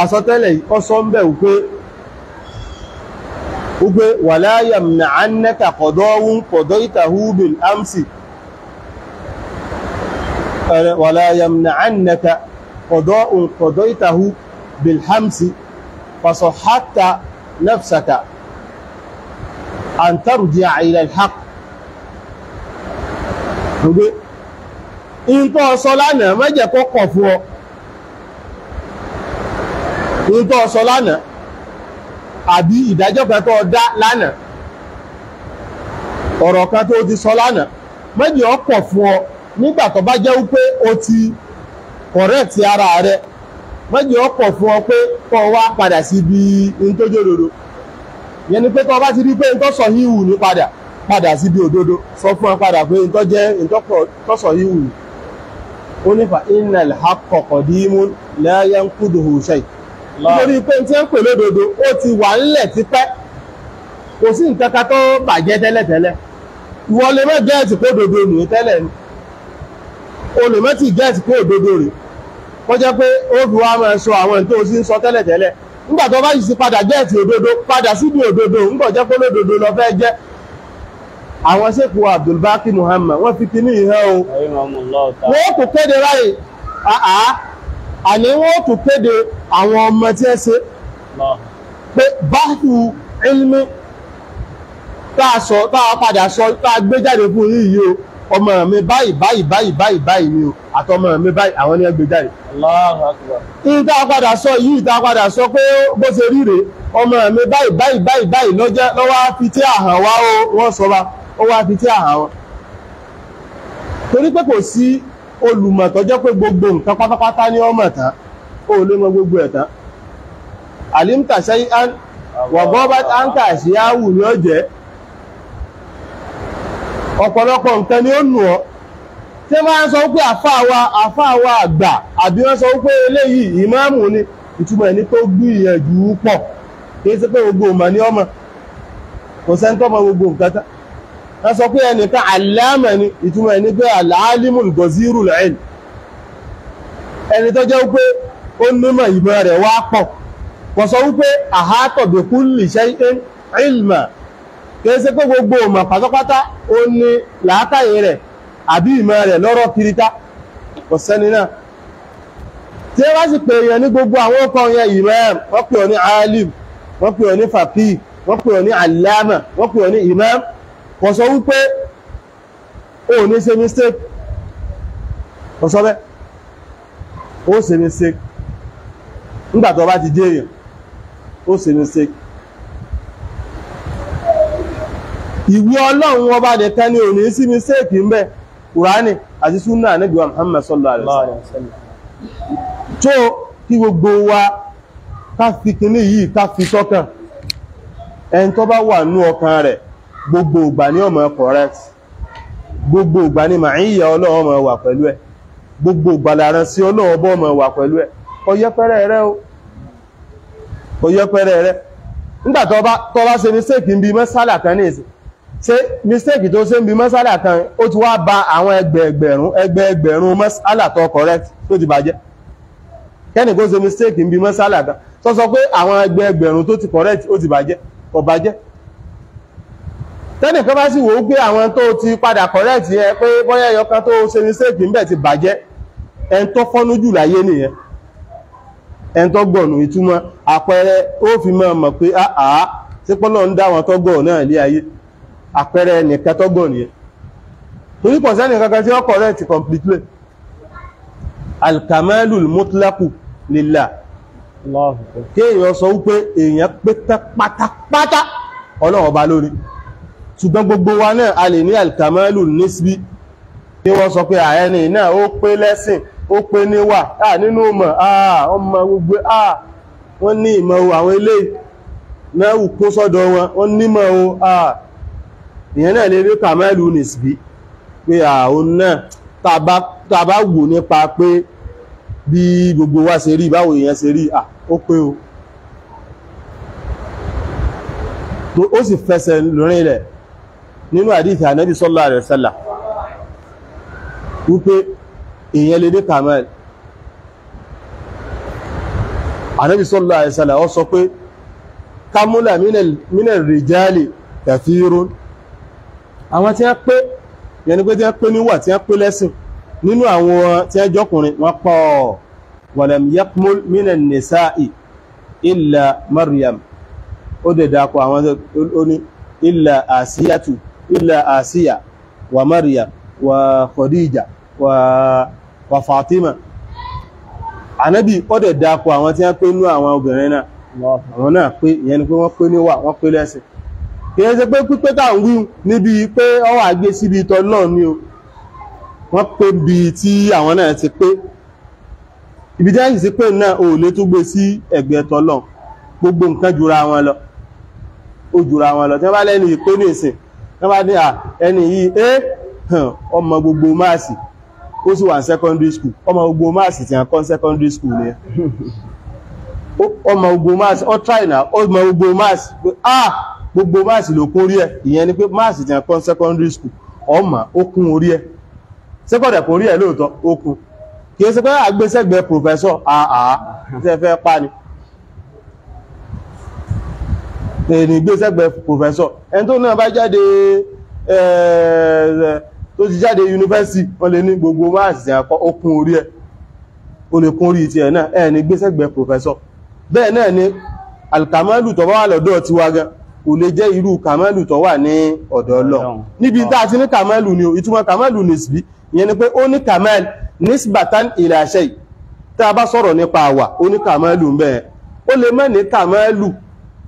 àsọtẹ́lẹ̀ yìí, ó sọ ń bẹ̀ wípé wala yamna'annaka qada'un qadaytahu bil amsi, wala yamna'annaka qada'un qadaytahu bil hamsi fasahhatta nafsaka an tarji'a ila al-haqq. Gbogbo in tó sọ lánàá má jẹ́ kó kọ̀ fún ọ, in tó sọ lánàá àbí ìdájọ́ kan tó dá lánàá, ọ̀rọ̀ kan tó ti sọ lánàá, má jẹ́ ó kọ̀ fún ọ nígbà tó bá jẹ́ wípé o ti correct ara rẹ, má jẹ́ ó kọ̀ fún ọ pé kó wá padà sí ibi in tó jẹ́ òdodo. Yẹn ni pé tó bá ti rí pé in tó sọ híhù ní padà padà síbi òdodo, sọ fún ọ padà pé in tó jẹ́ in tó sọ híhù ní. Ó ní fa innal haqqa qadimun la yanquduhu shay. Nítorí pé tí ń pè lódodo ó ti wà ńlẹ̀ tipẹ́, kò sí nǹkan kan tó bàjẹ́ tẹ́lẹ̀tẹ́lẹ̀. Ìwọ lè má gẹ́ẹ̀tì pé òdodo nù tẹ́lẹ̀ ni, o lè má ti gẹ́ẹ̀tì pé òdodo rè, kọjá pé ó fi wá máa sọ àwọn tó sì ń sọ tẹ́lẹ̀tẹ́lẹ̀. Nígbà tó bá yìí sí padà gẹ́ẹ̀tì òdodo, padà síbi òdodo, ńgbọ̀ jẹ́ pé lódodo lọ fẹ́ jẹ́. Àwọn Ṣéèkù Abdulbaki Muhammad wọ́n fi kíní ìhẹ́ o, wọ́n kò kéde ráyè, àá àní wọ́n tún kéde àwọn ọmọ tí ẹ ṣe pé báhù ilmi táa sọ, táa padà sọ, táa gbé jáde fún yín yìí o, ọmọ mi báyìí báyìí báyìí báyìí báyìí ni o, àtọmọ mi báyìí, àwọn ni ẹ gbé jáde. Allahu akbar. Ní táa padà sọ yìí, táa padà sọ pé bó ṣe rí rèé, ọmọ mi báyìí báyìí báyìí báyìí lọ́jẹ́ lọ́wọ́ á fi tí àhàn wá o, wọ́n sọ bá ó wá fi tí àhàn wọn. Torí pé kò sí olùmọ̀ tó jẹ́ pé gbogbo nǹkan pátápátá ní ọmọ tán, ó lè mọ gbogbo ẹ̀ tán. Alimta shay'an wa ghabat anka ashya'u ní ọjẹ́, ọ̀pọ̀lọpọ̀ nǹkan ni ó nù ọ́. Tí wọ́n sọ pé àfáà wa àgbà, àbí wọ́n sọ pé eléyìí ìmáàmù ni, ìtumọ̀ ẹ̀ ní pé ó gbìyànjú pọ̀, kì í ṣe pé gbogbo ìmọ̀ ní ọmọ, kò sẹ́ńtọ́ mọ gbogbo nǹkan tán. Wọ́n sọ pé ẹnìkan àlámà ni, ìtumọ̀ ẹni pé al-alimul ghazirul ilm, ẹni tó jẹ́ wípé ó nímọ̀, ìmọ̀ rẹ̀ wá pọ̀. Kò sọ wípé ahata bi kulli shay'in ilma, kìí ṣe pé gbogbo ìmọ̀ pátápátá ó ní làákàyè rẹ̀ àbí ìmọ̀ rẹ̀ lọ́rọ̀ kirita, kò sẹ́ni náà. Tí wọ́n bá sì pè èèyàn ní gbogbo àwọn ọkọ̀ yẹn imam, wọ́n pè ọ́ ní alim, wọ́n pè ọ́ ní faqih, wọ́n pè ọ́ ní alama, wọ́n pè ọ́ ní imam, kò sọ wípé ó ní ṣe mistake, kò sọ bẹ́ẹ̀, ó ṣe mistake nígbà tó bá ti dé èèyàn. Ó ṣe mistake. Ìwé Ọlọ́run ọba nìkan ni ò ní sí mistake ń bẹ, Kùránì àti súnà Ànábì wa Muhammad sallallahu alaihi wasallam. Tó kí gbogbo wa ká fi kinní yìí ká fi sọ́kàn. Ẹni tó bá wà nú ọkàn rẹ̀, gbogbo ìgbà ní ó máa correct, gbogbo ìgbà ní màáyà Ọlọ́run máa wà pẹ̀lú ẹ̀, gbogbo ìgbà lára sí Ọlọ́run bọ́ máa wà pẹ̀lú ẹ̀. Kò yẹpẹrẹ rẹ o, kò yẹpẹrẹ rẹ. Nígbà tó bá ṣe mistake ń bi mọ́sálà kan ní ìsìn, ṣe mistake tó ṣe ń bi mọ́sálà kan, ó ti wá ba àwọn ẹgbẹ̀ẹgbẹ̀rún ẹgbẹ̀ẹgbẹ̀rún mọ́sálà tó correct tó ti bàjẹ́. Kẹ́nì kó ṣe mistake ń bi mọ́sálà kan tó sọ pé àwọn ẹgbẹ̀ẹgbẹ̀rún tó ti correct ó ti bàjẹ́, kò bàjẹ́. Tẹ́nì kan bá sì wò ó pé àwọn tó ti padà correct yẹn, pé bóyá ẹyọ kan tó ṣe mistake ń bẹ̀ ti bàjẹ́, ẹn tó fọ́nú jù láyé nìyẹn, ẹn tó gbọ̀nù. Ìtumọ̀ àpẹẹrẹ ó fi mọ̀ mọ̀ pé àá tí pọ́lọ̀ ń dá wọn tó gọ̀ náà lé ayé, àpẹẹrẹ nìkan tó gọ̀ nìyẹn. Torí kò sẹ́nì kankan tí ó correct completely. Alkamalul mutlaqu lillah. Kéèyàn sọ wípé èèyàn pé tán pátápátá, Ọlọ́run ọba lórí. Ṣùgbọ́n gbogbo wa náà a lè ní alkamalu nisbi, ní wọ́n sọ pé àẹni náà ó pé lẹ́sìn, ó pé níwà, nínú mọ̀, ọmọ gbogbo wọ́n ní ìmọ̀ o, àwọn ilé náà kó sọ́dọ̀ wọn, wọ́n nímọ̀ o. Ìyẹn náà lè rí kamalu nisbi, pé àwọn náà tá bá wò nípa pé bí gbogbo wa ṣe rí, báwo èèyàn ṣe rí, ó pé o. Ó sì fẹsẹ̀ rinlẹ̀ nínú àdíthì Ànábì sallallahu alaihi wasallam wípé èèyàn lè dé kamal. Ànábì sallallahu alaihi wasallam ó sọ pé kamula minal rijali kathirun. Àwọn tí wọ́n pé, yẹni pé tí wọ́n pé níwà, tí wọ́n pé lẹ́sìn, nínú àwọn tí wọ́n jọkùnrin wọ́n pọ̀. Walam yakmul minan nisa'i illa Maryam. Ó dẹ̀ dákọ̀ àwọn ó ní illa Asiyatu, illa Asiya wa Maryam wa Khadija wa Fatima. Ànábì ó dẹ̀ dákọ̀ àwọn tí wọ́n pé nú àwọn obìnrin náà, àwọn náà pé, ìyẹn ni pé wọ́n pé níwà, wọ́n pé lẹ́sìn. Kìí ṣe pé pípé tá ń wí níbi pé ó wá gbé síbi ìtọ́ náà ni o, wọ́n pé bí tí àwọn náà ti pé. Ibi tí wọ́n sì pé náà ò lè tún gbé sí ẹ̀gbẹ́ tọ́lọ́run. Gbogbo nǹkan jura wọn lọ, ó jura wọn lọ. Tí wọ́n bá lẹ́nu ìpé ní ìsìn, wọ́n bá ní à ẹni yìí ọmọ gbogbo máàsì, ó sì wà ní secondary school, ọmọ gbogbo máàsì tí wọ́n kọ́ secondary school ni, ọmọ gbogbo máàsì, ó try now, ọmọ gbogbo máàsì, gbogbo máàsì ló kún orí ẹ̀. Ìyẹn ni pé máàsì tí wọ́n kọ́ secondary school, ọmọ ó kún orí ẹ̀, secondary kún orí ẹ̀ lóòótọ́, ó kún. Kì í ṣe pé àgbésẹ́gbẹ́ professor àà tẹ́ fẹ́ pa ni ní gbésẹ́gbẹ́ professor. Ẹni tó náà bá jáde tó ti jáde yunifásitì, wọ́n lè ní gbogbo máàsì àkọ́ ó kún orí ẹ̀, ó lè kún orí ti ẹ̀ náà, ẹ̀ ní gbésẹ́gbẹ́ professor. Bẹ́ẹ̀ náà ni alkamalu tó bá wà lọ́dọ̀ tiwa gan kò lè jẹ́ irú kamalu tó wà ní ọ̀dọ̀ Ọlọ́run. Níbi tá a ti ní kamalu ni o, ìtumọ̀ kamalu nisbi, ìyẹn ni pé ó ní kamal nisbatan ila shay. Tá a bá sọ̀rọ̀ nípa àwà, ó ní kamalu ń bẹ́ẹ̀. Ó lè má ní kamalu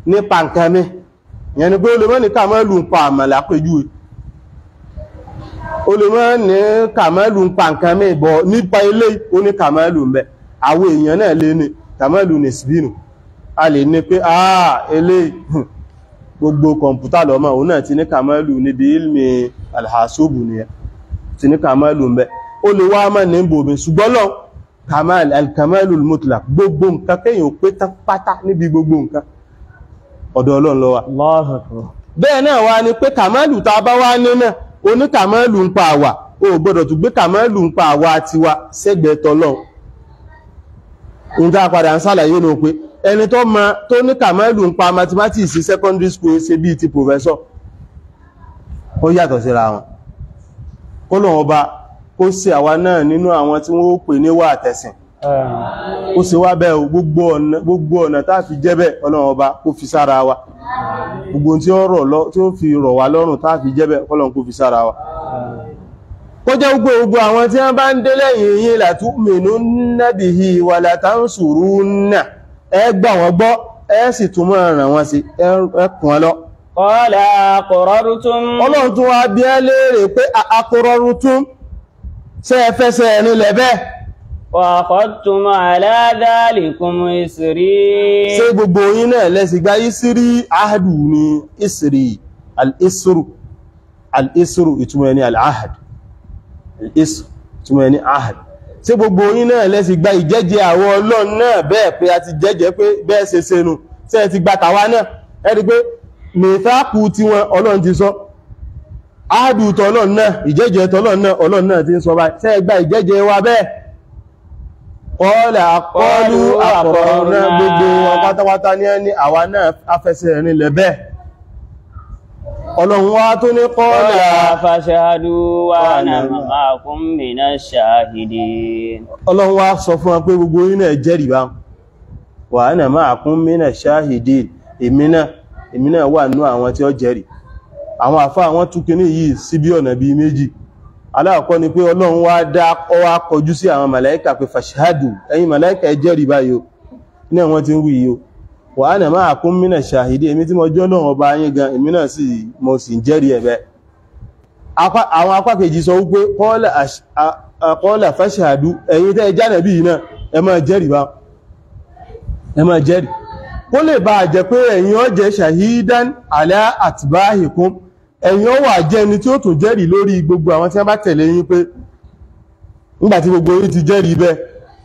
nípa nǹkan mi, ìyẹn ni pé ó lè má ní kamalu ń pa àmàlà péjúwe, ó lè má ní kamalu ń pa nǹkan mi, bọ̀ nípa ilé ó ní kamalu ń bẹ. Àwọn èèyàn náà lè ní kamalu nisbinu, a lè ní pé eléyìí gbogbo kọ̀mpútà lọ́mọ, òun náà ti ní kamalu níbi ilmi alhasubu nìyẹn, ti ní kamalu ń bẹ. Ó lè wá mọ́ ní bòmí, ṣùgbọ́n lọ kamal alkamalul mutlaq, gbogbo nǹkan kéèyàn pé tán pátá níbi gbogbo nǹkan, ọ̀dọ̀ Ọlọ́run ló wà. Bẹ́ẹ̀ náà wá ní pé kàmálù tá a bá wá ní náà, oní kàmálù ń pa àwà, o gbọ́dọ̀ tún gbé kàmálù ń pa àwà tiwa sẹ́gbẹ̀ẹ́ tọlọ́run. Ohun tá a padà ń ṣàlàyé nù pé ẹni tó mọ tó ní kàmálù ń pa mathematics secondary school ṣe bíi ti professor, ó yàtọ̀ síra wọn. Kó lóun ọba kó ṣe àwa náà nínú àwọn tí wọ́n ó pè níwà àtẹ̀sìn, ó ṣe wá bẹ́ẹ̀ o. Gbogbo ọ̀nà tá a fi jẹ́ bẹ́ẹ̀, Ọlọ́run ọba kó fi sára wa. Gbogbo tí ó rọ̀ lọ, tí ó fi rọ̀ wá lọ́rùn tá a fi jẹ́ bẹ́ẹ̀, Ọlọ́run kó fi sára wa. Kó jẹ́ gbogbo àwọn tí wọ́n bá ń dé lẹ́yìn yín, latu'minunna bihi wa latansurunna, ẹ gbà wọ́n gbọ́, Ẹ sì tún máa ràn wọ́n sí, ẹkùn wọn lọ. Qala aqrartum. Ọlọ́run tún wá bí ẹ léèrè pé aqrartum, ṣé ẹ fẹsẹ̀ ẹ̀rin lẹ̀ bẹ́ẹ̀? Wa akhadtum ala dhalikum isri. Ṣé gbogbo yín náà lẹ́sìn gba isri? Ahadu ni isri, al-isru, al-isru ìtumọ̀ ẹni al-ahad, al-isru ìtumọ̀ ẹni ahad. Ṣé gbogbo yín náà lẹ́sìn gba ìjẹ́jẹ́ àwọn Ọlọ́run náà bẹ́ẹ̀ pé a ti jẹ́jẹ́ pé bẹ́ẹ̀ ṣe ṣe nu, ṣé ẹ ti gba tàwa náà? Ẹ rí pé mẹ́fàkù tí wọn Ọlọ́run ti sọ, ahadu tọ́lọ́run náà, ìjẹ́jẹ́ tọ́lọ́run náà, Ọlọ́run náà ti ń sọ báyìí. Ṣé ẹ gba ìjẹ́jẹ́ wa bẹ́ẹ̀? Qala qalu aqrarna, gbogbo wọn pátápátá ní ẹni àwa náà afẹsẹ̀ rinlẹ̀ bẹ́ẹ̀. Ọlọ́run wá tó ní qala fashhadu wa ana ma'akum minash shahidin. Ọlọ́run wá sọ fún wa pé gbogbo yín náà jẹ́rìí bá wa ana ma'akum minash shahidin, èmi náà wà nú àwọn tí ó jẹ́rìí. Àwọn àfá àwọn tún kíní yìí sí bí ọ̀nà bíi méjì. Aláàkọ́ ni pé Ọlọ́run wá dá ọwá kọjú sí àwọn màláíkà pé fashhadu, ẹ̀yin màláíkà ẹ jẹ́rìí báyìí o, ní àwọn tí ń wí yìí o, wa ana ma'akum minash shahidin, èmi tí mo jọ́ Ọlọ́run ọba yín gan, èmi náà sì mo sì ń jẹ́rìí ẹ̀bẹ̀. Àwọn apá kejì sọ wípé qala fashhadu, ẹ̀yin tẹ́ ẹ jánàbí yìí náà ẹ máa jẹ́rìí bá, ẹ máa jẹ́rìí, kó lè bá jẹ́ pé ẹ̀yin ó jẹ́ shahidan ala atbahikum, ẹ̀yin ó wà jẹ́ ẹni tí ó tún jẹ́rìí lórí gbogbo àwọn tí wọ́n bá tẹ̀lé yín, pé nígbàtí gbogbo yín ti jẹ́rìí bẹ́ẹ̀,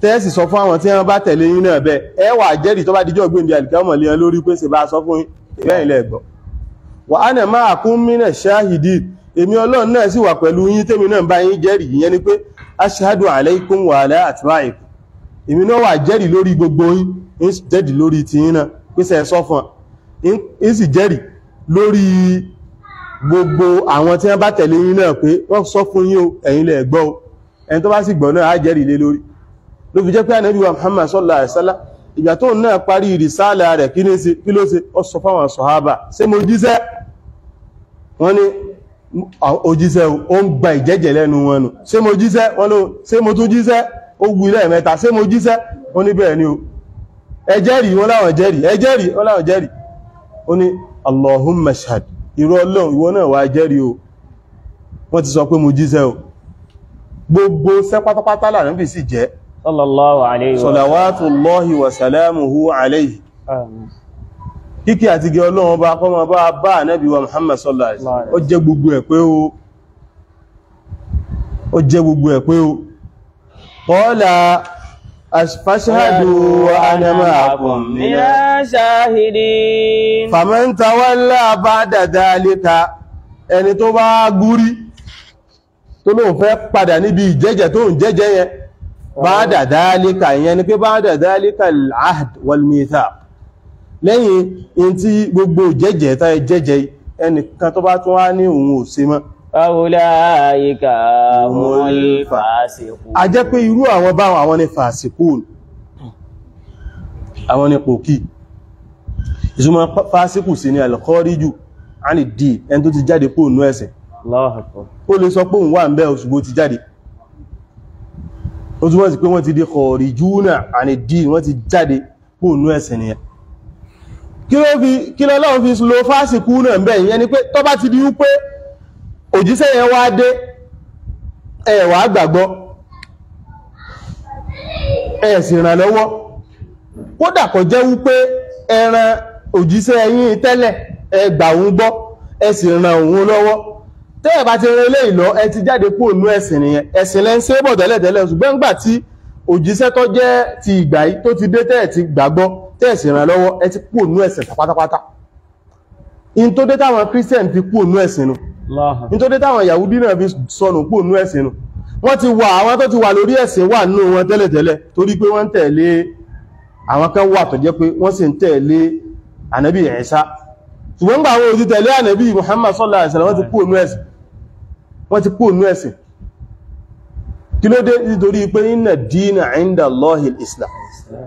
tẹ́ẹ̀sì sọ fún àwọn tí wọ́n bá tẹ̀lé yín náà bẹ́ẹ̀, ẹ wà jẹ́rìí tó bá dijọ́ gbéǹde àlìkámọ̀ lé wọn lórí pé ṣe bá sọ fún yín bẹ́ẹ̀ ilẹ̀ ẹ̀gbọ́. Wa ana ma'akum minash shahidin, èmi Ọlọ́run náà sì wà pẹ̀lú yín tèmi náà bá yín jẹ́rìí. Ìyẹn ni pé ashhadu alaykum wa ala atba'ikum, èmi náà wà jẹ́rìí lórí gbogbo yín, ń jẹ́rìí lórí tiyín náà pé ṣe sọ fún wọn, ń sì jẹ́rìí lórí gbogbo àwọn tí wọ́n bá tẹ̀lé yín náà pé wọ́n sọ fún yín o, ẹ̀yin lẹ gbọ́ o, ẹni tó bá sì gbọ́ náà á jẹ́rìí lé lórí. Ló fi jẹ́ pé Ànábì wa Muhammad sallallahu alaihi wasallam, ìgbà tó náà parí ìrìsálà rẹ̀, kí ní ṣe, kí ló ṣe? Ó sọ fáwọn sọ̀hábà, ṣé mo jíṣẹ́? Wọ́n ní ó jíṣẹ́, ó ń gba ìjẹ́jẹ́ lẹ́nu wọn nù. Ṣé mo jíṣẹ́? Wọ́n ló ṣé mo tún jíṣẹ́? Ó wí lẹ́ẹ̀mẹ́ta, ṣé mo jíṣẹ́? Wọ́n ní bẹ́ẹ̀ ni o. Ẹ jẹ́rìí, wọ́n láwọn jẹ́rìí, ẹ jẹ́rìí, wọ́n láwọn jẹ́rìí. Ó ní Allahumma shahad, irọ́ Ọlọ́run ìwọ náà wá jẹ́rìí o, wọ́n ti sọ pé mo jíṣẹ́ o. Gbogbo ṣẹ́ pátápátá l'Ànábì sì jẹ́, sallallahu alayhi wa salawatullahi wa salamuhu alayhi. Kíkí àti gẹ Ọlọ́run bá kọ́ máa bá bá Ànábì wa Muhammad sallallahu alayhi wa sallam. Ó jẹ́ gbogbo ẹ̀ pé o, ó jẹ́ gbogbo ẹ̀ pé o. Qala fashhadu wa ana ma'akum minash shahidin. Faman tawalla ba'da dhalika, ẹni tó bá gúrí tó lóun fẹ́ padà níbi ìjẹ́jẹ́ tó ń jẹ́jẹ́ yẹn, ba'da dhalika, ìyẹn ni pé ba'da dhalika al-ahd wal-mithaq, lẹ́yìn in tí gbogbo jẹ́jẹ́ tá jẹ́jẹ́, ẹnìkan tó bá tún wá ní òun ò ṣe mọ́, Ulaika humul fasiqun. A jẹ́ pé irú àwọn báwọn, àwọn ni fàsíkún, àwọn ni pòkí. Ìtumọ̀ fásíkù sí ni al-khariju ani din, ẹni tó ti jáde kúrò nínú ẹ̀sìn. Allahu Akbar. Ó lè sọ pé òun wà ń bẹ́ òṣùgbó ti jáde, ó túnmọ̀ sí pé wọ́n ti di kharijuna ani din, wọ́n ti jáde kúrò nínú ẹ̀sìn nìyẹn. Kí l'Ọlọ́run fi lo fásíkù náà ń bẹ́? Ìyẹn ni pé tó bá ti di wípé òjíṣẹ́ yẹn wá dé, ẹ wá gbàgbọ́, ẹ sì ràn lọ́wọ́, kódà kó jẹ́ wípé ẹran òjíṣẹ́ yín tẹ́lẹ̀, ẹ gbà òun gbọ́, ẹ sì ràn òun lọ́wọ́, tẹ́ ẹ bá ti rán eléyìí lọ, ẹ ti jáde kúrò nínú ẹ̀sìn nìyẹn. Ẹ̀sìn lẹ́ ń ṣe bọ̀ tẹ́lẹ̀tẹ́lẹ̀, ṣùgbọ́n ńgbà tí òjíṣẹ́ tó jẹ́ ti ìgbà yìí tó ti dé, tẹ́ ẹ ti gbàgbọ́, tẹ́ ẹ sì ràn lọ́wọ́, ẹ ti kúrò nínú ẹ̀sìn pátápátá. In tó dé táwọn Christian fi kúrò nínú ẹ̀sìn nu, nítorí táwọn Yahudi náà fi sọnù kúrò nínú ẹ̀sìn nu. Wọ́n ti wà, àwọn tó ti wà lórí ẹ̀sìn wà nínú wọn tẹ́lẹ̀tẹ́lẹ̀, torí pé wọ́n ń tẹ̀lé àwọn kan wà tó jẹ́ pé wọ́n sì ń tẹ̀lé Ànábì Ìsá, ṣùgbọ́n gbà àwọn òtí tẹ̀lé Ànábì Muhammad sallallahu alaihi wasallam, wọ́n ti kúrò nínú ẹ̀sìn, wọ́n ti kúrò nínú ẹ̀sìn. Kí ló dé? Nítorí pé inna dina inda Allahi al-Islam,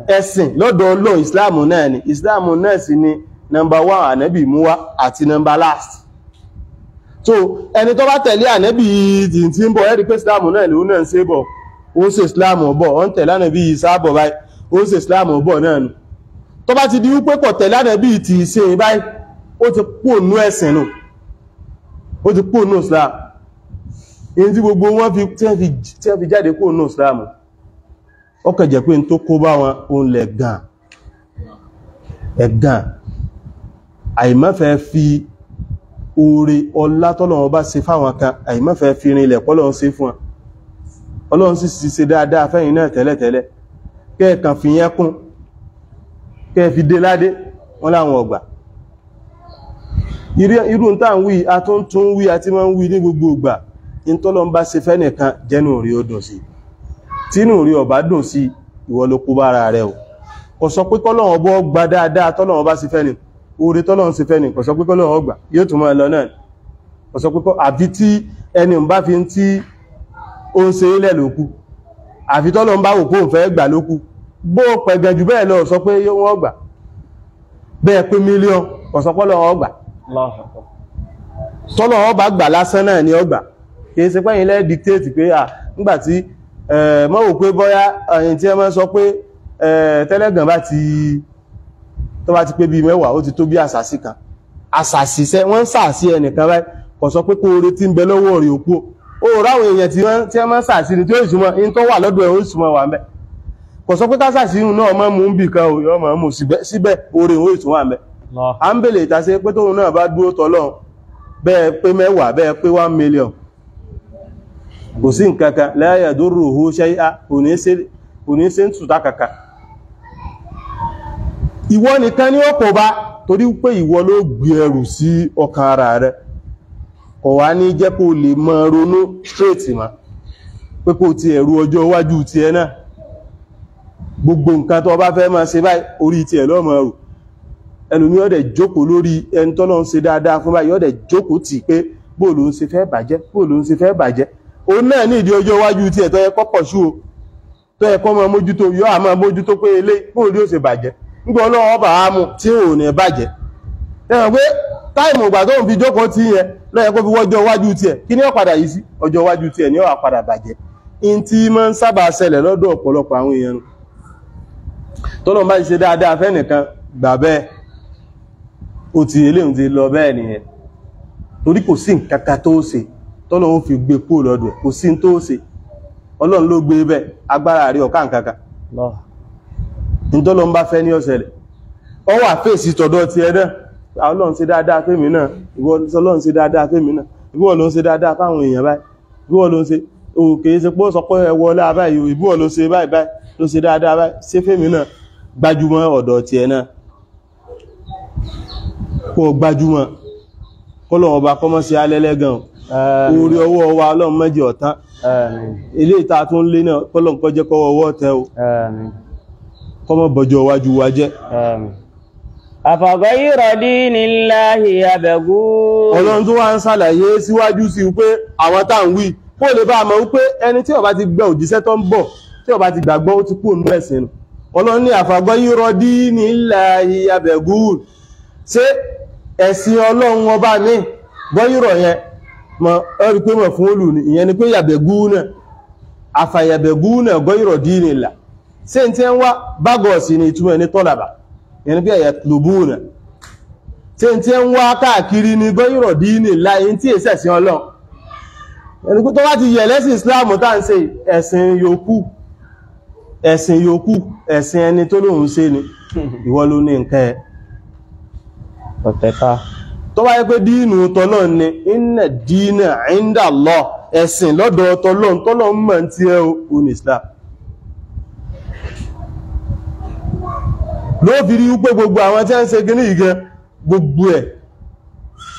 ẹ̀sìn lọ́dọ̀ Ọlọ́run Ìsìláàmù náà ni. Ìsìláàmù náà sì ni nọ́mbà 1 Ànábì mú wá àti nọ́mbà last. So ẹni tó bá tẹ̀lé Ànábì tí ń bọ̀, ẹ́ rí pé Ìsìláàmù náà lòun náà ń ṣe bọ̀, ó ń ṣe Ìsìláàmù bọ̀, ó ń tẹ̀lé Ànábì Ìsá bọ̀ báyìí, ó ń ṣe Ìsìláàmù bọ̀ náà nù. Tó bá ti di wípé kò tẹ̀lé Ànábì ti ṣe báyìí, ó ti kú ònú ẹ̀sìn nù, ó ti kú ònú Islam. Èyí tí gbogbo wọn fi tí wọ́n fi jáde kú ònú Islam, ó kàn jẹ́ pé n tó kó bá wọn òun lẹ̀ gan ẹ̀gàn, àìmọ́fẹ́ fi oore ọlá tọ́lọ́run bá ṣe fáwọn kan, àìmọ́fẹ́ fi rinlẹ̀ pọ́lọ́run ṣe fún wọn. Ọlọ́run sì ṣe dáadáa fẹ́yìn náà tẹ́lẹ̀tẹ́lẹ̀, kẹ́ẹ̀kan fi yẹn kún, kẹ́ẹ̀ fi dé ládé, wọ́n láwọn ọgbà. Irú tá ń wí, a tún tún wí, a ti máa ń wí ní gbogbo ìgbà. In tọ́lọ́run bá ṣe fẹ́nìkan, jẹ́nu rí ó dùn sí. Tínú rí ó bá dùn sí, ìwọ ló kó bára rẹ o. Kò sọ pé kọ́lọ́run bọ́ gba dáadáa tọ́lọ́run bá ṣe fẹ́ni, oore tọ́lọ́run ṣe fẹ́ni, kò sọ pé kọ́lọ́run gbà, yóò tún máa lọ náà. Kò sọ pé kọ́, àfi tí ẹni ń bá fi ń tí ó ń ṣe ilẹ̀ lókù, àfi tọ́lọ́run bá wò kó ń fẹ́ gbà lókù. Bó pẹ̀gẹ̀ jù bẹ́ẹ̀ lọ, sọ pé wọ́n gbà. Bẹ́ẹ̀ pé mílíọ̀n, kò sọ pọ́lọ́run gbà. Tọ́lọ́run bá gbà lásán náà ni ó gbà. Kìí ṣe pẹ́yìn lẹ́ dictate pé à nígbàtí mọ́ wò pé bọ́yá ẹ̀yìn tí ẹ máa sọ pé tẹ́lẹ̀gàn bá ti tó bá ti pé bí mẹ́wàá, ó ti tó bí àsàsí kan. Àsàsíṣẹ́ wọ́n ń sàsí ẹnìkan báyìí, kò sọ pé kó oore tí ń bẹ lọ́wọ́ rẹ̀ òkú. Ó ráwọn èèyàn tí wọ́n máa ń sàsí ni tí ó ìsúnmọ́ in tó wà lọ́dọ̀ ẹ̀ ó ìsúnmọ́ wà mẹ́. Kò sọ pé kásàsí náà máa mú bì kan ò yọ máa mú síbẹ̀ oore ó ìsúnmọ́ wà mẹ́. À ń bèlè ìtàsí pé tóun náà bá dúró tọ́lọ́run, bẹ́ẹ̀ pé mẹ́wàá, bẹ́ẹ̀ pé 1 million, kò sí nǹkankan, la yadurruhu shay'a, kò ní ṣe ń tùtà kàkà. Ìwọ nìkan ni ó kò bá, torí pé ìwọ ló gbé ẹrù sí ọkàn ara rẹ. Kò wá ní jẹ́ kó lè mọ ronú straight ma, pé kó ti ẹ̀rù ọjọ́ iwájú ti ẹ náà. Gbogbo nǹkan tó bá fẹ́ máa ṣe báyìí, orí ti ẹ̀ ló máa rò. Ẹlòmí ó dẹ̀ jókòó lórí ẹni tọ́lọ́run ṣe dáadáa fún báyìí, ó dẹ̀ jókòó tì pé bó ló ń ṣe fẹ́ bàjẹ́, bó ló ń ṣe fẹ́ bàjẹ́. Òun náà ní ìdí ọjọ́ iwájú ti ẹ̀ tó yẹ kó pọ̀ sú o, tó yẹ kó máa mójútó, yóò á máa mójútó pé ilé bó ló ṣe bàjẹ́. Nígbà Ọlọ́run ọba á mú tí ò ní bàjẹ́. Ẹ mọ̀ pé táìmù ìgbà tó ń fi jókòó tí yẹn ló yẹ kó fi wọ́jọ́ iwájú tiẹ̀, kí ni ó padà yìí sí? Ọjọ́ iwájú tiẹ̀ ni ó wá padà bàjẹ́. In tí máa ń sábà ṣẹlẹ̀ lọ́dọ̀ ọ̀pọ̀lọpọ̀ àwọn èèyàn nù. Tọ́lọ́run bá ti ṣe dáadáa fẹ́nìkan, gbà bẹ́ẹ̀, ó ti eléhùn ti lọ bẹ́ẹ̀ nìyẹn. Torí kò sí nǹkan kan tó ṣe tọ́lọ́run fi gbé kúrò lọ́dọ̀ ẹ̀, kò sí tó ṣe. Ọlọ́run ló gbé bẹ́ẹ̀, agbára rí ọ̀ká nǹkan kan. Ntọ́lọ́run bá fẹ́ ní ó ṣẹlẹ̀. Ó wà fèsì tọ̀dọ̀ ti ẹ náà. Ọlọ́run ṣe dáadáa fẹ́mi náà, ìwọ Ọlọ́run ṣe dáadáa fẹ́mi náà, ìwọ ló ń ṣe dáadáa fáwọn èèyàn báyìí, ìwọ ló ń ṣe òkè ṣe pé ó sọ pé ẹ wọlé báyìí, ìwọ ló ṣe báyìí báyìí, ló ṣe dáadáa báyìí, ṣe fẹ́mi náà. Gbajúmọ̀ ọ̀dọ̀ ti ẹ náà, kó gbajúmọ̀, kọ́lọ́run ọba kọ́mọ́ sí alẹ́lẹ́gàn. Orí ọwọ́ wa Ọlọ́run mẹ́jì ọ̀tán. Ilé ìta tó ń lé náà kọ́lọ́run kó jẹ́ kọ́wọ́ ọwọ́ tẹ o, kọ́mọ́ bọjọ́ iwájú wa jẹ́. Afagayra dinillahi yabghun. Ọlọ́run tó wá ń ṣàlàyé síwájú sí pé àwọn tá ń wí kó lè bá mọ̀ wípé ẹni tí ó bá ti gbọ́ òjíṣẹ́ tó ń bọ̀, tí ó bá ti gbàgbọ́, ó ti kú ònú ẹ̀sìn nù. Ọlọ́run ní afagayra dinillahi yabghun. Ṣé ẹ̀sìn Ọlọ́run ọba ní gbọ́yìrọ̀ yẹn mọ̀ ẹ́rí pé mọ̀ fún olù ní, ìyẹn ni pé yabghun, afayabghun ghayra dinillah. Ṣé n tí ń wá bágọ̀ọ̀sì ní ìtumọ̀ ní tọ́làbà, ìyẹn ni pé yatlubuna. Ṣé n tí ń wá káàkiri ní ghayra dinillah, èyí tí èsẹ̀ sí Ọlọ́run. Ẹni pé tó bá ti yẹ̀ lẹ́sìn Islam tá ń ṣe, ẹ̀sìn yòókù, ẹ̀sìn yòókù, ẹ̀sìn ẹni tó lóun ṣe ni, ìwọ ló ní nǹkan ẹ̀. Ọ̀tẹ̀ta. Tó bá yẹ pé dínú tọ́lọ́run ni, inna dínà inda Allah, ẹ̀sìn lọ́dọ̀ tọ́lọ́run, tọ́lọ́run mọ̀ tí ẹ ò ní Islam. Ló fi rí wípé gbogbo àwọn tí ń ṣe gíní ìgẹ, gbogbo ẹ̀